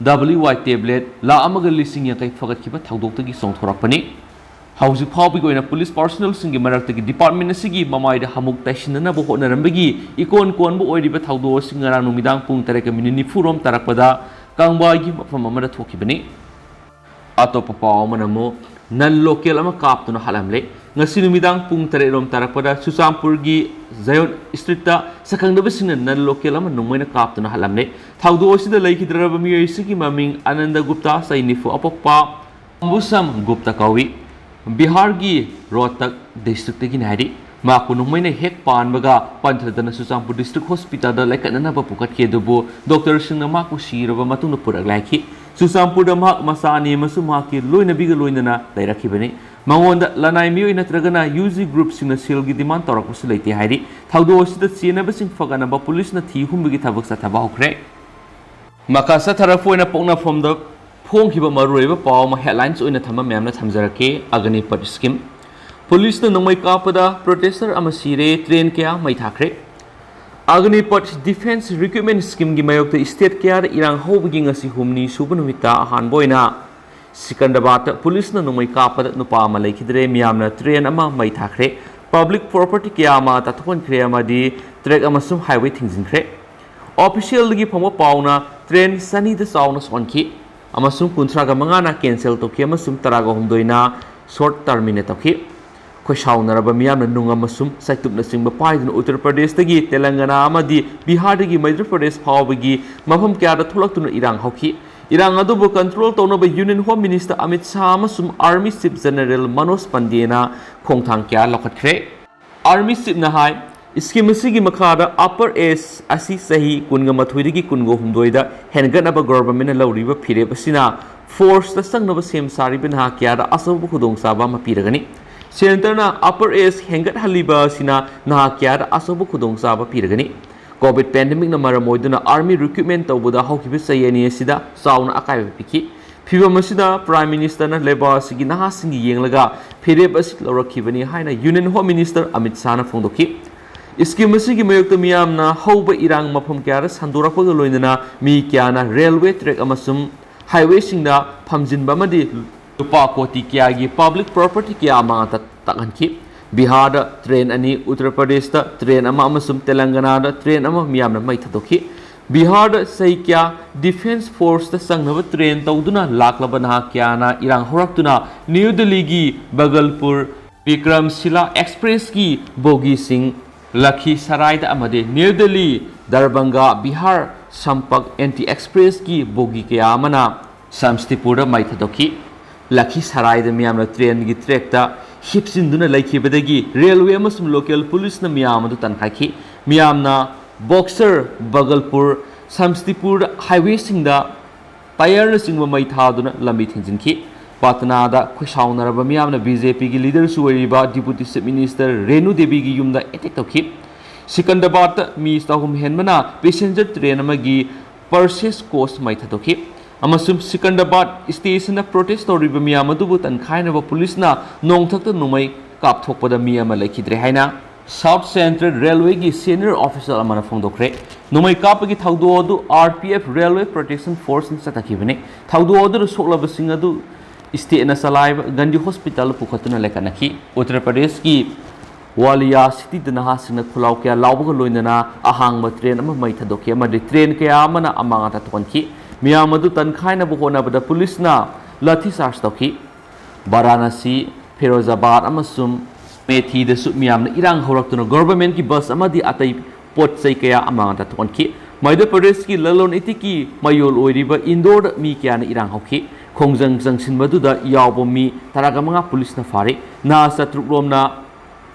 W Y ꯇꯦꯕ꯭ꯂꯦꯠ ꯂꯥꯈ ꯑꯃꯒ ꯂꯤꯁꯤꯡ ꯌꯥꯡꯈꯩ ꯐꯒꯠꯈꯤꯕ ꯊꯧꯗꯣꯛꯇꯒꯤ ꯆꯣꯡꯊꯣꯔꯛꯄꯅꯤ꯫ ꯍꯧꯖꯤꯛ ꯐꯥꯎꯕꯒꯤ ꯑꯣꯏꯅ ꯄꯨꯂꯤꯁ ꯄꯥꯔꯁꯣꯅꯦꯜꯁꯤꯡꯒꯤ ꯃꯔꯛꯇꯒꯤ ꯗꯤꯄꯥꯔꯠꯃꯦꯟ ꯑꯁꯤꯒꯤ ꯃꯃꯥꯏꯗ ꯍꯃꯨꯛ ꯇꯩꯁꯤꯟꯅꯅꯕ ꯍꯣꯠꯅꯔꯝꯕꯒꯤ ꯏꯀꯣꯟ ꯀꯣꯟꯕ ꯑꯣꯏꯔꯤꯕ ꯊꯧꯗꯣꯛ ꯑꯁꯤ ꯉꯔꯥꯡ ꯅꯨꯃꯤꯗꯥꯡ ꯄꯨꯡ ꯇꯔꯦꯠꯀ ꯃꯤꯅꯤꯠ ꯅꯤꯐꯨ ꯔꯣꯝ ꯇꯥꯔꯛꯄꯗ ꯀꯪꯕꯥꯏꯒꯤ ꯃꯐꯝ ꯑꯃꯗ ꯊꯣꯛꯈꯤꯕꯅꯤ꯫ ꯑꯇꯣꯞꯄ ꯄꯥꯎ ꯑꯃꯅ ꯑꯃꯨꯛ ꯅꯟ ꯂꯣꯀꯦꯜ ꯑꯃ ꯀꯥꯞꯇꯨꯅ ꯍꯥꯠꯂꯝꯂꯦ꯫ ꯉꯁꯤ ꯅꯨꯃꯤꯗꯥꯡ ꯄꯨꯡ ꯇꯔꯦꯠ ꯔꯣꯝ ꯇꯥꯔꯛꯄꯗ ꯆꯨꯔꯆꯥꯟꯄꯨꯔꯒꯤ ꯖꯌꯣꯟ ꯁ꯭ꯇ꯭ꯔꯤꯠꯇ ꯁꯛꯈꯪꯗꯕꯁꯤꯡꯅ ꯅꯟ ꯂꯣꯀꯦꯜ ꯑꯃ ꯅꯣꯡꯃꯩꯅ ꯀꯥꯞꯇꯨꯅ ꯍꯥꯠꯂꯝꯂꯦ꯫ ꯊꯧꯗꯣꯛ ꯑꯁꯤꯗ ꯂꯩꯈꯤꯗ꯭ꯔꯕ ꯃꯤꯑꯣꯏ ꯑꯁꯤꯒꯤ ꯃꯃꯤꯡ ꯑꯅꯟꯗ ꯒꯨꯞꯇꯥ, ꯆꯍꯤ ꯅꯤꯐꯨ ꯑꯄꯣꯛꯄ, ꯑꯝꯕꯨꯁꯝ ꯒꯨꯞꯇ ꯀꯧꯏ꯫ ꯕꯤꯍꯥꯔꯒꯤ ꯔꯣꯍꯇꯛ ꯗꯤꯁꯇ꯭ꯔꯤꯛꯇꯒꯤꯅꯤ ꯍꯥꯏꯔꯤ꯫ ꯃꯍꯥꯛꯄꯨ ꯅꯣꯡꯃꯩꯅ ꯍꯦꯛ ꯄꯥꯟꯕꯒ ꯄꯟꯊꯗꯅ ꯆꯨꯔꯆꯥꯟꯄꯨꯔ ꯗꯤꯁꯇ꯭ꯔꯤꯛ ꯍꯣꯁꯄꯤꯇꯥꯜꯗ ꯂꯥꯏꯀꯠꯅꯅꯕ ꯄꯨꯈꯠꯈꯤ, ꯑꯗꯨꯕꯨ ꯗꯣꯛꯇꯔꯁꯤꯡꯅ ꯃꯍꯥꯛꯄꯨ ꯁꯤꯔꯕ ꯃꯇꯨꯡꯗ ꯄꯨꯔꯛꯂꯦ ꯍꯥꯏꯈꯤ꯫ ꯆꯨꯔꯆꯥꯟꯄꯨꯔꯗ ꯃꯍꯥꯛ ꯃꯆꯥ ꯑꯅꯤ ꯑꯃꯁꯨꯡ ꯃꯍꯥꯛꯀꯤ ꯂꯣꯏꯅꯕꯤꯒ ꯂꯣꯏꯅꯅ ꯂꯩꯔꯛꯈꯤꯕꯅꯤ꯫ ꯃꯉꯣꯟꯗ ꯂꯅꯥꯏ ꯃꯤꯑꯣꯏ ꯅꯠꯇ꯭ꯔꯒꯅ U G ꯒ꯭ꯔꯨꯞꯁꯤꯡꯅ ꯁꯦꯜꯒꯤ ꯗꯤꯃꯥꯟ ꯇꯧꯔꯛꯄꯁꯨ ꯂꯩꯇꯦ ꯍꯥꯏꯔꯤ꯫ ꯊꯧꯗꯣꯛ ꯑꯁꯤꯗ ꯆꯦꯟꯅꯕꯁꯤꯡ ꯐꯒꯠꯅꯕ ꯄꯨꯂꯤꯁꯅ ꯊꯤ ꯍꯨꯝꯕꯒꯤ ꯊꯕꯛ ꯆꯠꯊꯕ ꯍꯧꯈ꯭ꯔꯦ꯫ ꯃꯈꯥ ꯆꯠꯊꯔꯛꯄ ꯑꯣꯏꯅ ꯄꯣꯛꯅꯐꯝꯗ ꯐꯣꯡꯈꯤꯕ ꯃꯔꯨꯑꯣꯏꯕ ꯄꯥꯎ ꯑꯃ ꯍꯦꯗꯂꯥꯏꯟꯁ ꯑꯣꯏꯅ ꯊꯝꯕ ꯃꯌꯥꯝꯅ ꯊꯝꯖꯔꯛꯀꯦ꯫ ꯑꯒꯅꯤꯄꯠ ꯁ꯭ꯀꯤꯝ꯫ ꯄꯨꯂꯤꯁꯅ ꯅꯣꯡꯃꯩ ꯀꯥꯞꯄꯗ ꯄ꯭ꯔꯣꯇꯦꯁꯇꯔ ꯑꯃ ꯁꯤꯔꯦ, ꯇ꯭ꯔꯦꯟ ꯀꯌꯥ ꯃꯩ ꯊꯥꯈ꯭ꯔꯦ꯫ ꯑꯒꯅꯤꯄꯠ ꯗꯤꯐꯦꯟꯁ ꯔꯤꯀ꯭ꯔꯨꯠꯃꯦꯟ ꯁ꯭ꯀꯤꯝꯒꯤ ꯃꯥꯌꯣꯛꯇ ꯁ꯭ꯇꯦꯠ ꯀꯌꯥꯗ ꯏꯔꯥꯡ ꯍꯧꯕꯒꯤ ꯉꯁꯤ ꯍꯨꯝꯅꯤ ꯁꯨꯕ ꯅꯨꯃꯤꯠꯇ ꯑꯍꯥꯟꯕ ꯑꯣꯏꯅ ꯁꯤꯀꯟꯗꯔꯕꯥꯗꯇ ꯄꯨꯂꯤꯁꯅ ꯅꯣꯡꯃꯩ ꯀꯥꯞꯄꯗ ꯅꯨꯄꯥ ꯑꯃ ꯂꯩꯈꯤꯗ꯭ꯔꯦ, ꯃꯤꯌꯥꯝꯅ ꯇ꯭ꯔꯦꯟ ꯑꯃ ꯃꯩ ꯊꯥꯈ꯭ꯔꯦ꯫ ꯄꯕ꯭ꯂꯤꯛ ꯄ꯭ꯔꯣꯄꯔꯇꯤ ꯀꯌꯥ ꯑꯃ ꯇꯥꯊꯣꯛꯍꯟꯈ꯭ꯔꯦ ꯑꯃꯗꯤ ꯇ꯭ꯔꯦꯛ ꯑꯃꯁꯨꯡ ꯍꯥꯏꯋꯦ ꯊꯤꯡꯖꯤꯟꯈ꯭ꯔꯦ꯫ ꯑꯣꯐꯤꯁꯤꯌꯦꯜꯗꯒꯤ ꯐꯪꯕ ꯄꯥꯎꯅ ꯇ꯭ꯔꯦꯟ ꯆꯅꯤꯗ ꯆꯥꯎꯅ ꯁꯣꯛꯍꯟꯈꯤ ꯑꯃꯁꯨꯡ ꯀꯨꯟꯊ꯭ꯔꯥꯒ ꯃꯉꯥꯅ ꯀꯦꯟꯁꯦꯜ ꯇꯧꯈꯤ ꯑꯃꯁꯨꯡ ꯇꯔꯥꯒ ꯍꯨꯝꯗꯣꯏꯅ ꯁꯣꯔꯠ ꯇꯔꯃꯤꯅꯦꯠ ꯇꯧꯈꯤ꯫ ꯈꯣꯏꯁꯥꯎꯅꯔꯕ ꯃꯤꯌꯥꯝꯅ ꯅꯨꯡ ꯑꯃꯁꯨꯡ ꯆꯩꯇꯨꯞꯅꯆꯤꯡꯕ ꯄꯥꯏꯗꯨꯅ ꯎꯠꯇꯔ ꯄ꯭ꯔꯗꯦꯁꯇꯒꯤ ꯇꯦꯂꯪꯒꯅꯥ ꯑꯃꯗꯤ ꯕꯤꯍꯥꯔꯗꯒꯤ ꯃꯙ꯭ꯌ ꯄ꯭ꯔꯗꯦꯁ ꯐꯥꯎꯕꯒꯤ ꯃꯐꯝ ꯀꯌꯥꯗ ꯊꯣꯛꯂꯛꯇꯨꯅ ꯏꯔꯥꯡ ꯍꯧꯈꯤ꯫ ꯏꯔꯥꯡ ꯑꯗꯨꯕꯨ ꯀꯟꯇ꯭ꯔꯣꯜ ꯇꯧꯅꯕ union home minister Amit Shah ꯑꯃꯁꯨꯡ ꯑꯥꯔꯃꯤ ꯆꯤꯐ ꯖꯦꯅꯔꯦꯜ ꯃꯅꯣꯖ ꯄꯟꯗꯦꯅ ꯈꯣꯡꯊꯥꯡ ꯀꯌꯥ ꯂꯧꯈꯠꯈ꯭ꯔꯦ꯫ ꯑꯥꯔꯃꯤ ꯆꯤꯞꯅ ꯍꯥꯏ, ꯁ꯭ꯀꯤꯝ ꯑꯁꯤꯒꯤ ꯃꯈꯥꯗ ꯑꯞꯄꯔ ꯑꯦꯖ ꯑꯁꯤ ꯆꯍꯤ ꯀꯨꯟꯒ ꯃꯥꯊꯣꯏꯗꯒꯤ ꯀꯨꯟꯒ ꯍꯨꯝꯗꯣꯏꯗ ꯍꯦꯟꯒꯠꯅꯕ ꯒꯣꯚꯔꯟꯃꯦꯟꯠꯅ ꯂꯧꯔꯤꯕ ꯐꯤꯔꯦꯞ ꯑꯁꯤꯅ ꯐꯣꯔꯁꯇ ꯆꯪꯅꯕ ꯁꯦꯝ ꯁꯥꯔꯤꯕ ꯅꯍꯥ ꯀꯌꯥꯗ ꯑꯆꯧꯕ ꯈꯨꯗꯣꯡꯆꯥꯕ ꯑꯃ ꯄꯤꯔꯒꯅꯤ꯫ ꯁꯦꯟꯇꯔꯅ ꯑꯞꯄꯔ ꯑꯦꯖ ꯍꯦꯟꯒꯠꯍꯜꯂꯤꯕ ꯑꯁꯤꯅ ꯅꯍꯥ ꯀꯌꯥꯗ ꯑꯆꯧꯕ ꯈꯨꯗꯣꯡꯆꯥꯕ ꯄꯤꯔꯒꯅꯤ꯫ ꯀꯣꯚꯤꯗ ꯄꯦꯟꯗꯦꯃꯤꯛꯅ ꯃꯔꯝ ꯑꯣꯏꯗꯨꯅ ꯑꯥꯔꯃꯤ ꯔꯤꯀ꯭ꯔꯨꯠꯃꯦꯟꯠ ꯇꯧꯕꯗ ꯍꯧꯈꯤꯕ ꯆꯍꯤ ꯑꯅꯤ ꯑꯁꯤꯗ ꯆꯥꯎꯅ ꯑꯀꯥꯏꯕ ꯄꯤꯈꯤ꯫ ꯐꯤꯚꯝ ꯑꯁꯤꯗ ꯄ꯭ꯔꯥꯏꯝ ꯃꯤꯅꯤꯁꯇꯔꯅ ꯂꯩꯕꯥꯛ ꯑꯁꯤꯒꯤ ꯅꯍꯥꯁꯤꯡꯒꯤ ꯌꯦꯡꯂꯒ ꯐꯤꯔꯦꯞ ꯑꯁꯤ ꯂꯧꯔꯛꯈꯤꯕꯅꯤ ꯍꯥꯏꯅ ꯌꯨꯅꯤꯌꯟ ꯍꯣꯝ ꯃꯤꯅꯤꯁꯇꯔ ꯑꯃꯤꯠ ꯁꯥꯍꯅ ꯐꯣꯡꯗꯣꯛꯈꯤ꯫ ꯁ꯭ꯀꯤꯝ ꯑꯁꯤꯒꯤ ꯃꯥꯌꯣꯛꯇ ꯃꯤꯌꯥꯝꯅ ꯍꯧꯕ ꯏꯔꯥꯡ ꯃꯐꯝ ꯀꯌꯥꯗ ꯁꯟꯗꯣꯔꯛꯄꯒ ꯂꯣꯏꯅꯅ ꯃꯤ ꯀꯌꯥꯅ ꯔꯦꯜꯋꯦ ꯇ꯭ꯔꯦꯛ ꯑꯃꯁꯨꯡ ꯍꯥꯏꯋꯦꯁꯤꯡꯗ ꯐꯝꯖꯤꯟꯕ ꯑꯃꯗꯤ ꯂꯨꯄꯥ ꯀꯣꯇꯤ ꯀꯌꯥꯒꯤ ꯄꯕ꯭ꯂꯤꯛ ꯄ꯭ꯔꯣꯄꯔꯇꯤ ꯀꯌꯥ ꯑꯃꯥꯡ ꯑꯇꯥ ꯇꯥꯛꯍꯟꯈꯤ꯫ ꯕꯤꯍꯥꯔꯗ ꯇ꯭ꯔꯦꯟ ꯑꯅꯤ, ꯎꯠꯇꯔ ꯄ꯭ꯔꯗꯦꯁꯇ ꯇ꯭ꯔꯦꯟ ꯑꯃ ꯑꯃꯁꯨꯡ ꯇꯦꯂꯪꯒꯅꯥꯗ ꯇ꯭ꯔꯦꯟ ꯑꯃ ꯃꯤꯌꯥꯝꯅ ꯃꯩ ꯊꯥꯗꯣꯛꯈꯤ꯫ ꯕꯤꯍꯥꯔꯗ ꯆꯍꯤ ꯀꯌꯥ ꯗꯤꯐꯦꯟꯁ ꯐꯣꯔꯁꯇ ꯆꯪꯅꯕ ꯇ꯭ꯔꯦꯟ ꯇꯧꯗꯨꯅ ꯂꯥꯛꯂꯕ ꯅꯍꯥ ꯀꯌꯥꯅ ꯏꯔꯥꯡ ꯍꯧꯔꯛꯇꯨꯅ ꯅ꯭ꯌꯨ ꯗꯤꯜꯂꯤꯒꯤ ꯕꯒꯜꯄꯨꯔ ꯕꯤꯀ꯭ꯔꯝꯁꯤꯂꯥ ꯑꯦꯛꯁꯄ꯭ꯔꯦꯁꯀꯤ ꯕꯣꯒꯤꯁꯤꯡ ꯂꯈꯤꯁꯔꯥꯏꯗ ꯑꯃꯗꯤ ꯅ꯭ꯌꯨ ꯗꯤꯜꯂꯤ ꯗꯔꯕꯪꯒꯥ ꯕꯤꯍꯥꯔ ꯁꯝꯄꯛ ꯑꯦꯟꯇꯤ ꯑꯦꯛꯁꯄ꯭ꯔꯦꯁꯀꯤ ꯕꯣꯒꯤ ꯀꯌꯥ ꯑꯃꯅ ꯁꯝꯁꯇꯤꯄꯨꯔꯗ ꯃꯩ ꯊꯥꯗꯣꯛꯈꯤ꯫ ꯂꯈꯤꯁꯔꯥꯏꯗ ꯃꯤꯌꯥꯝꯅ ꯇ꯭ꯔꯦꯟꯒꯤ ꯇ꯭ꯔꯦꯛꯇ ꯍꯤꯞꯆꯤꯟꯗꯨꯅ ꯂꯩꯈꯤꯕꯗꯒꯤ ꯔꯦꯜꯋꯦ ꯑꯃꯁꯨꯡ ꯂꯣꯀꯦꯜ ꯄꯨꯂꯤꯁꯅ ꯃꯤꯌꯥꯝ ꯑꯗꯨ ꯇꯥꯟꯈꯥꯏꯈꯤ꯫ ꯃꯤꯌꯥꯝꯅ ꯕꯣꯛꯁꯔ, ꯕꯒꯜꯄꯨꯔ, ꯁꯝꯁꯇꯤꯄꯨꯔꯗ ꯍꯥꯏꯋꯦꯁꯤꯡꯗ ꯇꯥꯌꯔꯅꯆꯤꯡꯕ ꯃꯩ ꯊꯥꯗꯨꯅ ꯂꯝꯕꯤ ꯊꯤꯡꯖꯤꯟꯈꯤ꯫ ꯄꯥꯇꯅꯥꯗ ꯈꯣꯏꯁꯥꯎꯅꯔꯕ ꯃꯤꯌꯥꯝꯅ ꯕꯤ ꯖꯦ ꯄꯤꯒꯤ ꯂꯤꯗꯔꯁꯨ ꯑꯣꯏꯔꯤꯕ ꯗꯤꯄꯨꯇꯤ ꯆꯤꯐ ꯃꯤꯅꯤꯁꯇꯔ ꯔꯦꯅꯨ ꯗꯦꯕꯤꯒꯤ ꯌꯨꯝꯗ ꯑꯦꯇꯦꯛ ꯇꯧꯈꯤ꯫ ꯁꯤꯀꯟꯗꯔꯕꯥꯗꯇ ꯃꯤ ꯆꯍꯨꯝ ꯍꯦꯟꯕꯅ ꯄꯦꯁꯦꯟꯖꯔ ꯇ꯭ꯔꯦꯟ ꯑꯃꯒꯤ ꯄꯔꯁꯦꯁ ꯀꯣꯆ ꯃꯩ ꯊꯥꯗꯣꯛꯈꯤ ꯑꯃꯁꯨꯡ ꯁꯤꯀꯟꯗꯔꯕꯥꯗ ꯁ꯭ꯇꯦꯁꯟꯗ ꯄ꯭ꯔꯣꯇꯦꯁ ꯇꯧꯔꯤꯕ ꯃꯤꯌꯥꯝ ꯑꯗꯨꯕꯨ ꯇꯟꯈꯥꯏꯅꯕ ꯄꯨꯂꯤꯁꯅ ꯅꯣꯡꯊꯛꯇ ꯅꯣꯡꯃꯩ ꯀꯥꯞꯊꯣꯛꯄꯗ ꯃꯤ ꯑꯃ ꯂꯩꯈꯤꯗ꯭ꯔꯦ ꯍꯥꯏꯅ ꯁꯥꯎꯊ ꯁꯦꯟꯇ꯭ꯔꯦꯜ ꯔꯦꯜꯋꯦꯒꯤ ꯁꯦꯅꯤꯌꯔ ꯑꯣꯐꯤꯁꯤꯌꯦꯜ ꯑꯃꯅ ꯐꯣꯡꯗꯣꯛꯈ꯭ꯔꯦ꯫ ꯅꯣꯡꯃꯩ ꯀꯥꯞꯄꯒꯤ ꯊꯧꯗꯣꯛ ꯑꯗꯨ R P F railway protection ꯐꯣꯔꯁꯅ ꯆꯠꯊꯈꯤꯕꯅꯤ꯫ ꯊꯧꯗꯣꯛ ꯑꯗꯨꯗ ꯁꯣꯛꯂꯕꯁꯤꯡ ꯑꯗꯨ ꯁ꯭ꯇꯦꯠꯅ ꯆꯂꯥꯏꯕ ꯒꯥꯟꯙꯤ ꯍꯣꯁꯄꯤꯇꯥꯜꯗ ꯄꯨꯈꯠꯇꯨꯅ ꯂꯩꯈꯠꯅꯈꯤ꯫ ꯎꯠꯇꯔ ꯄ꯭ꯔꯗꯦꯁꯀꯤ ꯋꯥꯂꯤꯌꯥ ꯁꯤꯇꯤꯗ ꯅꯍꯥꯁꯤꯡꯅ ꯈꯨꯜꯂꯥꯎ ꯀꯌꯥ ꯂꯥꯎꯕꯒ ꯂꯣꯏꯅꯅ ꯑꯍꯥꯡꯕ ꯇ꯭ꯔꯦꯟ ꯑꯃ ꯃꯩ ꯊꯥꯗꯣꯛꯈꯤ ꯑꯃꯗꯤ ꯇ꯭ꯔꯦꯟ ꯀꯌꯥ ꯑꯃꯅ ꯑꯃꯥꯡ ꯑꯇꯥ ꯊꯣꯛꯍꯟꯈꯤ꯫ ꯃꯤꯌꯥꯝ ꯑꯗꯨ ꯇꯟꯈꯥꯏꯅꯕ ꯍꯣꯠꯅꯕꯗ ꯄꯨꯂꯤꯁꯅ ꯂꯥꯊꯤ ꯆꯥꯔꯖ ꯇꯧꯈꯤ꯫ ꯕꯥꯔꯥꯅꯥꯁꯤ, ꯐꯤꯔꯣꯖꯥꯕꯥꯗ ꯑꯃꯁꯨꯡ ꯃꯦꯊꯤꯗꯁꯨ ꯃꯤꯌꯥꯝꯅ ꯏꯔꯥꯡ ꯍꯧꯔꯛꯇꯨꯅ ꯒꯣꯚꯔꯟꯃꯦꯟꯠꯀꯤ ꯕꯁ ꯑꯃꯗꯤ ꯑꯇꯩ ꯄꯣꯠ ꯆꯩ ꯀꯌꯥ ꯑꯃꯥꯡ ꯑꯇꯥ ꯊꯣꯛꯍꯟꯈꯤ꯫ ꯃꯙ꯭ꯌ ꯄ꯭ꯔꯗꯦꯁꯀꯤ ꯂꯂꯣꯟ ꯏꯇꯤꯛꯀꯤ ꯃꯌꯣꯜ ꯑꯣꯏꯔꯤꯕ ꯏꯟꯗꯣꯔꯗ ꯃꯤ ꯀꯌꯥꯅ ꯏꯔꯥꯡ ꯍꯧꯈꯤ꯫ ꯈꯣꯡꯖꯪ ꯆꯪꯁꯤꯟꯕꯗꯨꯗ ꯌꯥꯎꯕ ꯃꯤ ꯇꯔꯥꯒ ꯃꯉꯥ ꯄꯨꯂꯤꯁꯅ ꯐꯥꯔꯦ꯫ ꯅꯍꯥ ꯆꯥꯇ꯭ꯔꯨꯛ ꯔꯣꯝꯅ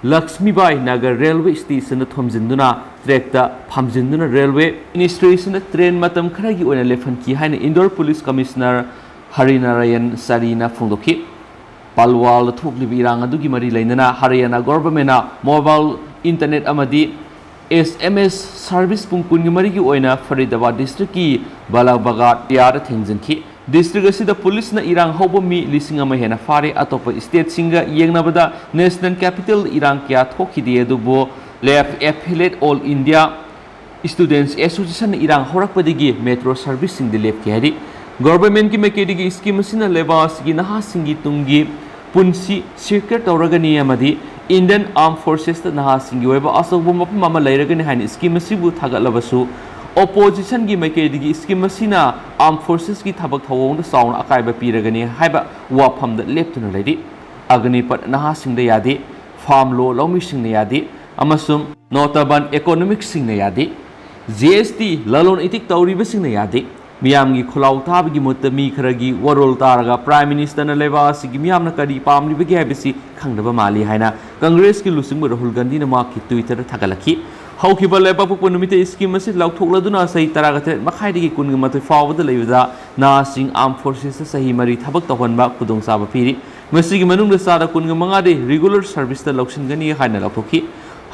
Lakshmibai Nagar railway ꯁ꯭ꯇꯦꯁꯟꯗ ꯊꯣꯝꯖꯤꯟꯗꯨꯅ ꯇ꯭ꯔꯦꯛꯇ ꯐꯝꯖꯤꯟꯗꯨꯅ railway ꯑꯦꯗꯃꯤꯅꯤꯁꯇ꯭ꯔꯦꯁꯟꯗ train ꯃꯇꯝ ꯈꯔꯒꯤ ꯑꯣꯏꯅ ꯂꯦꯞꯍꯟꯈꯤ ꯍꯥꯏꯅ ꯏꯟꯗꯣꯔ ꯄꯨꯂꯤꯁ ꯀꯃꯤꯁꯅꯔ ꯍꯔꯤꯅꯥꯔꯥꯌꯟ ꯁꯥꯔꯤꯅ ꯐꯣꯡꯗꯣꯛꯈꯤ꯫ ꯄꯜꯋꯥꯜꯗ ꯊꯣꯛꯂꯤꯕ ꯏꯔꯥꯡ ꯑꯗꯨꯒꯤ ꯃꯔꯤ ꯂꯩꯅꯅ ꯍꯔꯤꯌꯥꯅꯥ ꯒꯣꯚꯔꯟꯃꯦꯟꯠꯅ ꯃꯣꯕꯥꯏꯜ ꯏꯟꯇꯔꯅꯦꯠ ꯑꯃꯗꯤ ꯑꯦꯁ ꯑꯦꯝ ꯑꯦꯁ ꯁꯔꯚꯤꯁ ꯄꯨꯡ ꯀꯨꯟꯒ ꯃꯔꯤꯒꯤ ꯑꯣꯏꯅ ꯐꯔꯤꯗꯥꯕꯥꯗ ꯗꯤꯁꯇ꯭ꯔꯤꯛꯀꯤ ꯕꯂꯥꯕꯒꯥꯠ ꯑꯦꯔꯤꯌꯥꯗ ꯊꯤꯡꯖꯤꯟꯈꯤ꯫ ꯗꯤꯁꯇ꯭ꯔꯤꯛ ꯑꯁꯤꯗ ꯄꯨꯂꯤꯁꯅ ꯏꯔꯥꯡ ꯍꯧꯕ ꯃꯤ ꯂꯤꯁꯤꯡ ꯑꯃ ꯍꯦꯟꯅ ꯐꯥꯔꯦ꯫ ꯑꯇꯣꯞꯄ ꯁ꯭ꯇꯦꯠꯁꯤꯡꯒ ꯌꯦꯡꯅꯕꯗ ꯅꯦꯁꯅꯦꯜ ꯀꯦꯄꯤꯇꯦꯜꯗ ꯏꯔꯥꯡ ꯀꯌꯥ ꯊꯣꯛꯈꯤꯗꯦ, ꯑꯗꯨꯕꯨ ꯂꯦꯐ ꯑꯦꯐꯤꯂꯦꯠ ꯑꯣꯜ ꯏꯟꯗꯤꯌꯥ ꯁ꯭ꯇꯨꯗꯦꯟꯠꯁ ꯑꯦꯁꯣꯁꯤꯌꯦꯁꯟꯅ ꯏꯔꯥꯡ ꯍꯧꯔꯛꯄꯗꯒꯤ ꯃꯦꯇ꯭ꯔꯣ ꯁꯔꯚꯤꯁꯁꯤꯡꯗꯤ ꯂꯦꯞꯈꯤ ꯍꯥꯏꯔꯤ꯫ ꯒꯣꯚꯔꯟꯃꯦꯟꯠꯀꯤ ꯃꯥꯏꯀꯩꯗꯒꯤ ꯁ꯭ꯀꯤꯝ ꯑꯁꯤꯅ ꯂꯩꯕꯥꯛ ꯑꯁꯤꯒꯤ ꯅꯍꯥꯁꯤꯡꯒꯤ ꯇꯨꯡꯒꯤ ꯄꯨꯟꯁꯤ ꯁꯦꯀ꯭ꯌꯣꯔ ꯇꯧꯔꯒꯅꯤ ꯑꯃꯗꯤ ꯏꯟꯗꯤꯌꯟ ꯑꯥꯔꯝ ꯐꯣꯔꯁꯦꯁꯇ ꯅꯍꯥꯁꯤꯡꯒꯤ ꯑꯣꯏꯕ ꯑꯆꯧꯕ ꯃꯐꯝ ꯑꯃ ꯂꯩꯔꯒꯅꯤ ꯍꯥꯏꯅ ꯁ꯭ꯀꯤꯝ ꯑꯁꯤꯕꯨ ꯊꯥꯒꯠꯂꯕꯁꯨ, ꯑꯣꯄꯣꯖꯤꯁꯟꯒꯤ ꯃꯥꯏꯀꯩꯗꯒꯤ ꯁ꯭ꯀꯤꯝ ꯑꯁꯤꯅ ꯑꯥꯔꯝ ꯐꯣꯔꯁꯦꯁꯀꯤ ꯊꯕꯛ ꯊꯧꯑꯣꯡꯗ ꯆꯥꯎꯅ ꯑꯀꯥꯏꯕ ꯄꯤꯔꯒꯅꯤ ꯍꯥꯏꯕ ꯋꯥꯐꯝꯗ ꯂꯦꯞꯇꯨꯅ ꯂꯩꯔꯤ꯫ ꯑꯒꯅꯤꯄꯠ ꯅꯍꯥꯁꯤꯡꯗ ꯌꯥꯗꯦ, ꯐꯥꯔꯝ ꯂꯣ ꯂꯧꯃꯤꯁꯤꯡꯅ ꯌꯥꯗꯦ, ꯑꯃꯁꯨꯡ ꯅꯣꯇꯕꯟ ꯏꯀꯣꯅꯣꯃꯤꯛꯁꯤꯡꯅ ꯌꯥꯗꯦ꯫ ꯖꯤ ꯑꯦꯁ ꯇꯤ ꯂꯂꯣꯟ ꯏꯇꯤꯛ ꯇꯧꯔꯤꯕꯁꯤꯡꯅ ꯌꯥꯗꯦ꯫ ꯃꯤꯌꯥꯝꯒꯤ ꯈꯨꯜꯂꯥꯎ ꯊꯥꯕꯒꯤ ꯃꯍꯨꯠꯇ ꯃꯤ ꯈꯔꯒꯤ ꯋꯥꯔꯣꯜ ꯇꯥꯔꯒ ꯄ꯭ꯔꯥꯏꯝ ꯃꯤꯅꯤꯁꯇꯔꯅ ꯂꯩꯕꯥꯛ ꯑꯁꯤꯒꯤ ꯃꯤꯌꯥꯝꯅ ꯀꯔꯤ ꯄꯥꯝꯂꯤꯕꯒꯦ ꯍꯥꯏꯕꯁꯤ ꯈꯪꯗꯕ ꯃꯥꯜꯂꯤ ꯍꯥꯏꯅ ꯀꯪꯒ꯭ꯔꯦꯁꯀꯤ ꯂꯨꯆꯤꯡꯕ ꯔꯥꯍꯨꯜ ꯒꯥꯟꯙꯤꯅ ꯃꯍꯥꯛꯀꯤ ꯇ꯭ꯋꯤꯇꯔꯗ ꯊꯥꯒꯠꯂꯛꯈꯤ꯫ ꯍꯧꯈꯤꯕ ꯂꯩꯕꯥꯛꯄꯣꯛꯄ ꯅꯨꯃꯤꯠꯇ ꯁ꯭ꯀꯤꯝ ꯑꯁꯤ ꯂꯥꯎꯊꯣꯛꯂꯗꯨꯅ ꯆꯍꯤ ꯇꯔꯥꯒ ꯇꯔꯦꯠ ꯃꯈꯥꯏꯗꯒꯤ ꯀꯨꯟꯒ ꯃꯥꯊꯣꯏ ꯐꯥꯎꯕꯗ ꯂꯩꯕꯗ ꯅꯍꯥꯁꯤꯡ ꯑꯥꯔꯝ ꯐꯣꯔꯁꯦꯁꯇ ꯆꯍꯤ ꯃꯔꯤ ꯊꯕꯛ ꯇꯧꯍꯟꯕ ꯈꯨꯗꯣꯡꯆꯥꯕ ꯄꯤꯔꯤ꯫ ꯃꯁꯤꯒꯤ ꯃꯅꯨꯡꯗ ꯆꯥꯗ ꯀꯨꯟꯒ ꯃꯉꯥꯗꯤ ꯔꯤꯒꯨꯂꯔ ꯁꯔꯚꯤꯁꯇ ꯂꯧꯁꯤꯟꯒꯅꯤ ꯍꯥꯏꯅ ꯂꯥꯎꯊꯣꯛꯈꯤ꯫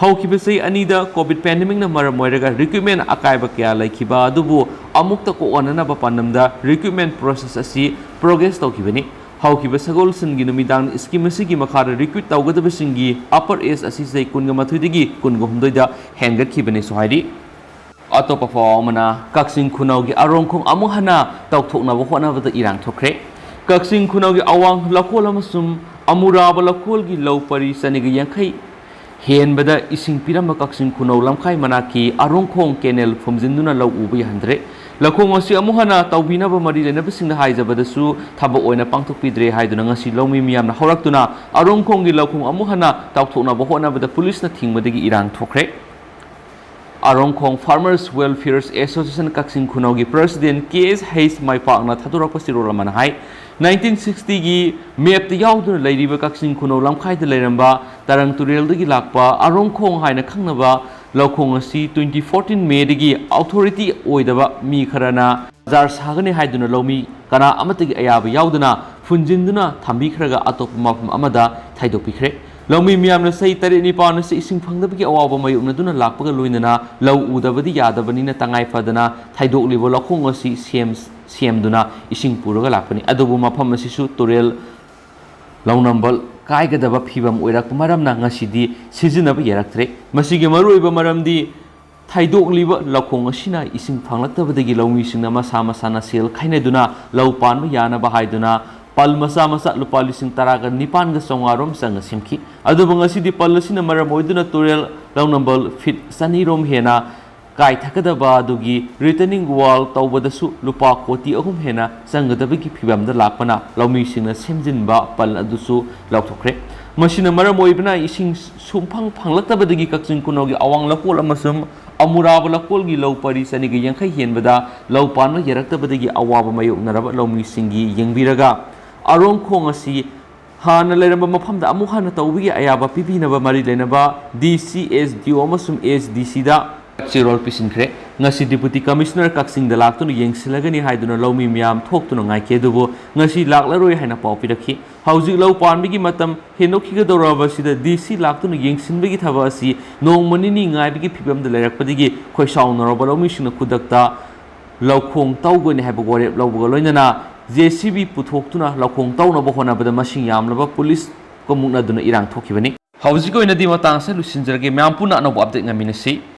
ꯍꯧꯈꯤꯕ ꯆꯍꯤ ꯑꯅꯤꯗ ꯀꯣꯚꯤꯗ ꯄꯦꯟꯗꯦꯃꯤꯛꯅ ꯃꯔꯝ ꯑꯣꯏꯔꯒ ꯔꯤꯀ꯭ꯔꯨꯠꯃꯦꯟ ꯑꯀꯥꯏꯕ ꯀꯌꯥ ꯂꯩꯈꯤꯕ ꯑꯗꯨꯕꯨ ꯑꯃꯨꯛꯇ ꯀꯣꯛꯍꯟꯅꯅꯕ ꯄꯥꯟꯗꯝꯗ ꯔꯤꯀ꯭ꯔꯨꯠꯃꯦꯟ ꯄ꯭ꯔꯣꯁꯦꯁ ꯑꯁꯤ ꯄ꯭ꯔꯣꯒ꯭ꯔꯦꯁ ꯇꯧꯈꯤꯕꯅꯤ꯫ ꯍꯧꯈꯤꯕ ꯁꯒꯣꯜꯁꯦꯟꯒꯤ ꯅꯨꯃꯤꯗꯥꯡ ꯁ꯭ꯀꯤꯝ ꯑꯁꯤꯒꯤ ꯃꯈꯥꯗ ꯔꯤꯀ꯭ꯔꯨꯠ ꯇꯧꯒꯗꯕꯁꯤꯡꯒꯤ ꯑꯄꯔ ꯑꯦꯖ ꯑꯁꯤ ꯆꯍꯤ ꯀꯨꯟꯒ ꯃꯥꯊꯣꯏꯗꯒꯤ ꯀꯨꯟꯒ ꯍꯨꯝꯗꯣꯏꯗ ꯍꯦꯟꯒꯠꯈꯤꯕꯅꯤꯁꯨ ꯍꯥꯏꯔꯤ꯫ ꯑꯇꯣꯞꯄ ꯄꯥꯎ ꯑꯃꯅ, ꯀꯛꯆꯤꯡ ꯈꯨꯅꯧꯒꯤ ꯑꯔꯣꯡꯈꯣꯡ ꯑꯃꯨꯛ ꯍꯟꯅ ꯇꯧꯊꯣꯛꯅꯕ ꯍꯣꯠꯅꯕꯗ ꯏꯔꯥꯡ ꯊꯣꯛꯈ꯭ꯔꯦ꯫ ꯀꯛꯆꯤꯡ ꯈꯨꯅꯧꯒꯤ ꯑꯋꯥꯡ ꯂꯧꯀꯣꯜ ꯑꯃꯁꯨꯡ ꯑꯃꯨꯔꯥꯕ ꯂꯧꯀꯣꯜꯒꯤ ꯂꯧ ꯄꯔꯤ ꯆꯅꯤꯒ ꯌꯥꯡꯈꯩ ꯍꯦꯟꯕꯗ ꯏꯁꯤꯡ ꯄꯤꯔꯝꯕ ꯀꯛꯆꯤꯡ ꯈꯨꯅꯧ ꯂꯝꯈꯥꯏ ꯃꯅꯥꯛꯀꯤ ꯑꯔꯣꯡꯈꯣꯡ ꯀꯦꯅꯦꯜ ꯐꯨꯝꯖꯤꯟꯗꯨꯅ ꯂꯧ ꯎꯕ ꯌꯥꯍꯟꯗ꯭ꯔꯦ꯫ ꯂꯧꯈꯣꯡ ꯑꯁꯤ ꯑꯃꯨꯛ ꯍꯟꯅ ꯇꯧꯕꯤꯅꯕ ꯃꯔꯤ ꯂꯩꯅꯕꯁꯤꯡꯗ ꯍꯥꯏꯖꯕꯗꯁꯨ ꯊꯕꯛ ꯑꯣꯏꯅ ꯄꯥꯡꯊꯣꯛꯄꯤꯗ꯭ꯔꯦ ꯍꯥꯏꯗꯨꯅ ꯉꯁꯤ ꯂꯧꯃꯤ ꯃꯤꯌꯥꯝꯅ ꯍꯧꯔꯛꯇꯨꯅ ꯑꯔꯣꯡꯈꯣꯡꯒꯤ ꯂꯧꯈꯣꯡ ꯑꯃꯨꯛ ꯍꯟꯅ ꯇꯧꯊꯣꯛꯅꯕ ꯍꯣꯠꯅꯕꯗ ꯄꯨꯂꯤꯁꯅ ꯊꯤꯡꯕꯗꯒꯤ ꯏꯔꯥꯡ ꯊꯣꯛꯈ꯭ꯔꯦ꯫ ꯑꯔꯣꯡꯈꯣꯡ Farmers Welfare Association ꯀꯛꯆꯤꯡ ꯈꯨꯅꯧꯒꯤ president ꯀꯦ ꯑꯦꯁ ꯍꯩꯁ ꯃꯥꯏꯄꯥꯛꯅ ꯊꯥꯗꯣꯔꯛꯄ ꯆꯦꯔꯣꯜ ꯑꯃꯅ ꯍꯥꯏ, ꯅꯥꯏꯟꯇꯤꯟ ꯁꯤꯛꯁꯇꯤꯒꯤ mapꯇ ꯌꯥꯎꯗꯨꯅ ꯂꯩꯔꯤꯕ ꯀꯛꯆꯤꯡ ꯈꯨꯅꯧ ꯂꯝꯈꯥꯏꯗ ꯂꯩꯔꯝꯕ ꯇꯔꯪ ꯇꯨꯔꯦꯜꯗꯒꯤ ꯂꯥꯛꯄ ꯑꯔꯣꯡꯈꯣꯡ ꯍꯥꯏꯅ ꯈꯪꯅꯕ ꯂꯧꯈꯣꯡ ꯑꯁꯤ twenty fourteen Mayꯗꯒꯤ authority ꯑꯣꯏꯗꯕ ꯃꯤ ꯈꯔꯅ ꯕꯖꯥꯔ ꯁꯥꯒꯅꯤ ꯍꯥꯏꯗꯨꯅ ꯂꯧꯃꯤ ꯀꯅꯥ ꯑꯃꯠꯇꯒꯤ ꯑꯌꯥꯕ ꯌꯥꯎꯗꯅ ꯐꯨꯟꯖꯤꯟꯗꯨꯅ ꯊꯝꯕꯤꯈ꯭ꯔꯒ ꯑꯇꯣꯞꯄ ꯃꯐꯝ ꯑꯃꯗ ꯊꯩꯗꯣꯛꯄꯤꯈ꯭ꯔꯦ꯫ ꯂꯧꯃꯤ ꯃꯤꯌꯥꯝꯅ ꯆꯍꯤ ꯇꯔꯦꯠ ꯅꯤꯄꯥꯟ ꯑꯁꯤ ꯏꯁꯤꯡ ꯐꯪꯗꯕꯒꯤ ꯑꯋꯥꯕ ꯃꯥꯌꯣꯛꯅꯗꯨꯅ ꯂꯥꯛꯄꯒ ꯂꯣꯏꯅꯅ ꯂꯧ ꯎꯗꯕꯗꯤ ꯌꯥꯗꯕꯅꯤꯅ ꯇꯉꯥꯏ ꯐꯗꯅ ꯊꯩꯗꯣꯛꯂꯤꯕ ꯂꯧꯈꯣꯡ ꯑꯁꯤ ꯁꯦꯝ-, ꯁꯦꯝꯗꯨꯅ ꯏꯁꯤꯡ ꯄꯨꯔꯒ ꯂꯥꯛꯄꯅꯤ꯫ ꯑꯗꯨꯕꯨ ꯃꯐꯝ ꯑꯁꯤꯁꯨ ꯇꯨꯔꯦꯜ ꯂꯧꯅꯝꯕꯜ ꯀꯥꯏꯒꯗꯕ ꯐꯤꯕꯝ ꯑꯣꯏꯔꯛꯄ ꯃꯔꯝꯅ ꯉꯁꯤꯗꯤ ꯁꯤꯖꯤꯟꯅꯕ ꯌꯥꯔꯛꯇ꯭ꯔꯦ꯫ ꯃꯁꯤꯒꯤ ꯃꯔꯨꯑꯣꯏꯕ ꯃꯔꯝꯗꯤ ꯊꯩꯗꯣꯛꯂꯤꯕ ꯂꯧꯈꯣꯡ ꯑꯁꯤꯅ ꯏꯁꯤꯡ ꯐꯪꯂꯛꯇꯕꯗꯒꯤ ꯂꯧꯃꯤꯁꯤꯡꯅ ꯃꯁꯥ ꯃꯁꯥꯅ ꯁꯦꯜ ꯈꯥꯏꯅꯗꯨꯅ ꯂꯧ ꯄꯥꯟꯕ ꯌꯥꯅꯕ ꯍꯥꯏꯗꯨꯅ ꯄꯜ ꯃꯆꯥ ꯃꯆꯥ ꯂꯨꯄꯥ ꯂꯤꯁꯤꯡ ꯇꯔꯥꯒ ꯅꯤꯄꯥꯟꯒ ꯆꯥꯝꯃꯉꯥ ꯔꯣꯝ ꯆꯪꯅ ꯁꯦꯝꯈꯤ꯫ ꯑꯗꯨꯕꯨ ꯉꯁꯤꯗꯤ ꯄꯜ ꯑꯁꯤꯅ ꯃꯔꯝ ꯑꯣꯏꯗꯨꯅ ꯇꯨꯔꯦꯜ ꯂꯧꯅꯝꯕꯜ ꯐꯤꯠ ꯆꯅꯤ ꯔꯣꯝ ꯍꯦꯟꯅ ꯀꯥꯏꯊꯒꯗꯕ ꯑꯗꯨꯒꯤ retaining wall ꯇꯧꯕꯗꯁꯨ ꯂꯨꯄꯥ ꯀꯣꯇꯤ ꯑꯍꯨꯝ ꯍꯦꯟꯅ ꯆꯪꯒꯗꯕꯒꯤ ꯐꯤꯕꯝꯗ ꯂꯥꯛꯄꯅ ꯂꯧꯃꯤꯁꯤꯡꯅ ꯁꯦꯝꯖꯤꯟꯕ ꯄꯜ ꯑꯗꯨꯁꯨ ꯂꯧꯊꯣꯛꯈ꯭ꯔꯦ꯫ ꯃꯁꯤꯅ ꯃꯔꯝ ꯑꯣꯏꯕꯅ ꯏꯁꯤꯡ ꯁꯨꯡꯐꯪ ꯐꯪꯂꯛꯇꯕꯗꯒꯤ ꯀꯛꯆꯤꯡ ꯈꯨꯅꯧꯒꯤ ꯑꯋꯥꯡ ꯂꯧꯀꯣꯜ ꯑꯃꯁꯨꯡ ꯑꯃꯨꯔꯥꯕ ꯂꯧꯀꯣꯜꯒꯤ ꯂꯧ ꯄꯔꯤ ꯆꯅꯤꯒ ꯌꯥꯡꯈꯩ ꯍꯦꯟꯕꯗ ꯂꯧ ꯄꯥꯟꯕ ꯌꯥꯔꯛꯇꯕꯗꯒꯤ ꯑꯋꯥꯕ ꯃꯥꯌꯣꯛꯅꯔꯕ ꯂꯧꯃꯤꯁꯤꯡꯒꯤ ꯌꯦꯡꯕꯤꯔꯒ ꯑꯔꯣꯡꯈꯣꯡ ꯑꯁꯤ ꯍꯥꯟꯅ ꯂꯩꯔꯝꯕ ꯃꯐꯝꯗ ꯑꯃꯨꯛ ꯍꯟꯅ ꯇꯧꯕꯒꯤ ꯑꯌꯥꯕ ꯄꯤꯕꯤꯅꯕ ꯃꯔꯤ ꯂꯩꯅꯕ ꯗꯤ ꯁꯤ, ꯑꯦꯁ ꯗꯤ ꯑꯣ ꯑꯃꯁꯨꯡ ꯑꯦꯁ ꯗꯤ ꯁꯤꯗ ꯆꯦꯔꯣꯜ ꯄꯤꯁꯤꯟꯈ꯭ꯔꯦ꯫ ꯉꯁꯤ Deputy Commissioner ꯀꯛꯆꯤꯡꯗ ꯂꯥꯛꯇꯨꯅ ꯌꯦꯡꯁꯤꯜꯂꯒꯅꯤ ꯍꯥꯏꯗꯨꯅ ꯂꯧꯃꯤ ꯃꯌꯥꯝ ꯊꯣꯛꯇꯨꯅ ꯉꯥꯏꯈꯤ, ꯑꯗꯨꯕꯨ ꯉꯁꯤ ꯂꯥꯛꯂꯔꯣꯏ ꯍꯥꯏꯅ ꯄꯥꯎ ꯄꯤꯔꯛꯈꯤ꯫ ꯍꯧꯖꯤꯛ ꯂꯧ ꯄꯥꯟꯕꯒꯤ ꯃꯇꯝ ꯍꯦꯟꯗꯣꯛꯈꯤꯒꯗꯧꯔꯕꯁꯤꯗ ꯗꯤ ꯁꯤ ꯂꯥꯛꯇꯨꯅ ꯌꯦꯡꯁꯤꯟꯕꯒꯤ ꯊꯕꯛ ꯑꯁꯤ ꯅꯣꯡꯃ ꯅꯤꯅꯤ ꯉꯥꯏꯕꯒꯤ ꯐꯤꯕꯝꯗ ꯂꯩꯔꯛꯄꯗꯒꯤ ꯈꯣꯏ ꯁꯥꯎꯅꯔꯕ ꯂꯧꯃꯤꯁꯤꯡꯅ ꯈꯨꯗꯛꯇ ꯂꯧꯈꯣꯡ ꯇꯧꯒꯅꯤ ꯍꯥꯏꯕ ꯋꯥꯔꯦꯞ ꯂꯧꯕꯒ ꯂꯣꯏꯅꯅ ꯖꯦ ꯁꯤ ꯕꯤ ꯄꯨꯊꯣꯛꯇꯨꯅ ꯂꯧꯈꯣꯡ ꯇꯧꯅꯕ ꯍꯣꯠꯅꯕꯗ ꯃꯁꯤꯡ ꯌꯥꯝꯂꯕ ꯄꯨꯂꯤꯁꯀ ꯃꯨꯛꯅꯗꯨꯅ ꯏꯔꯥꯡ ꯊꯣꯛꯈꯤꯕꯅꯤ꯫ ꯍꯧꯖꯤꯛꯀꯤ ꯑꯣꯏꯅꯗꯤ ꯃꯇꯥꯡ ꯑꯁꯤꯗ ꯂꯣꯏꯁꯤꯟꯖꯔꯒꯦ꯫ ꯃꯌꯥꯝ ꯄꯨꯟꯅ ꯑꯅꯧꯕ update ꯉꯥꯏꯃꯤꯟꯅꯁꯤ꯫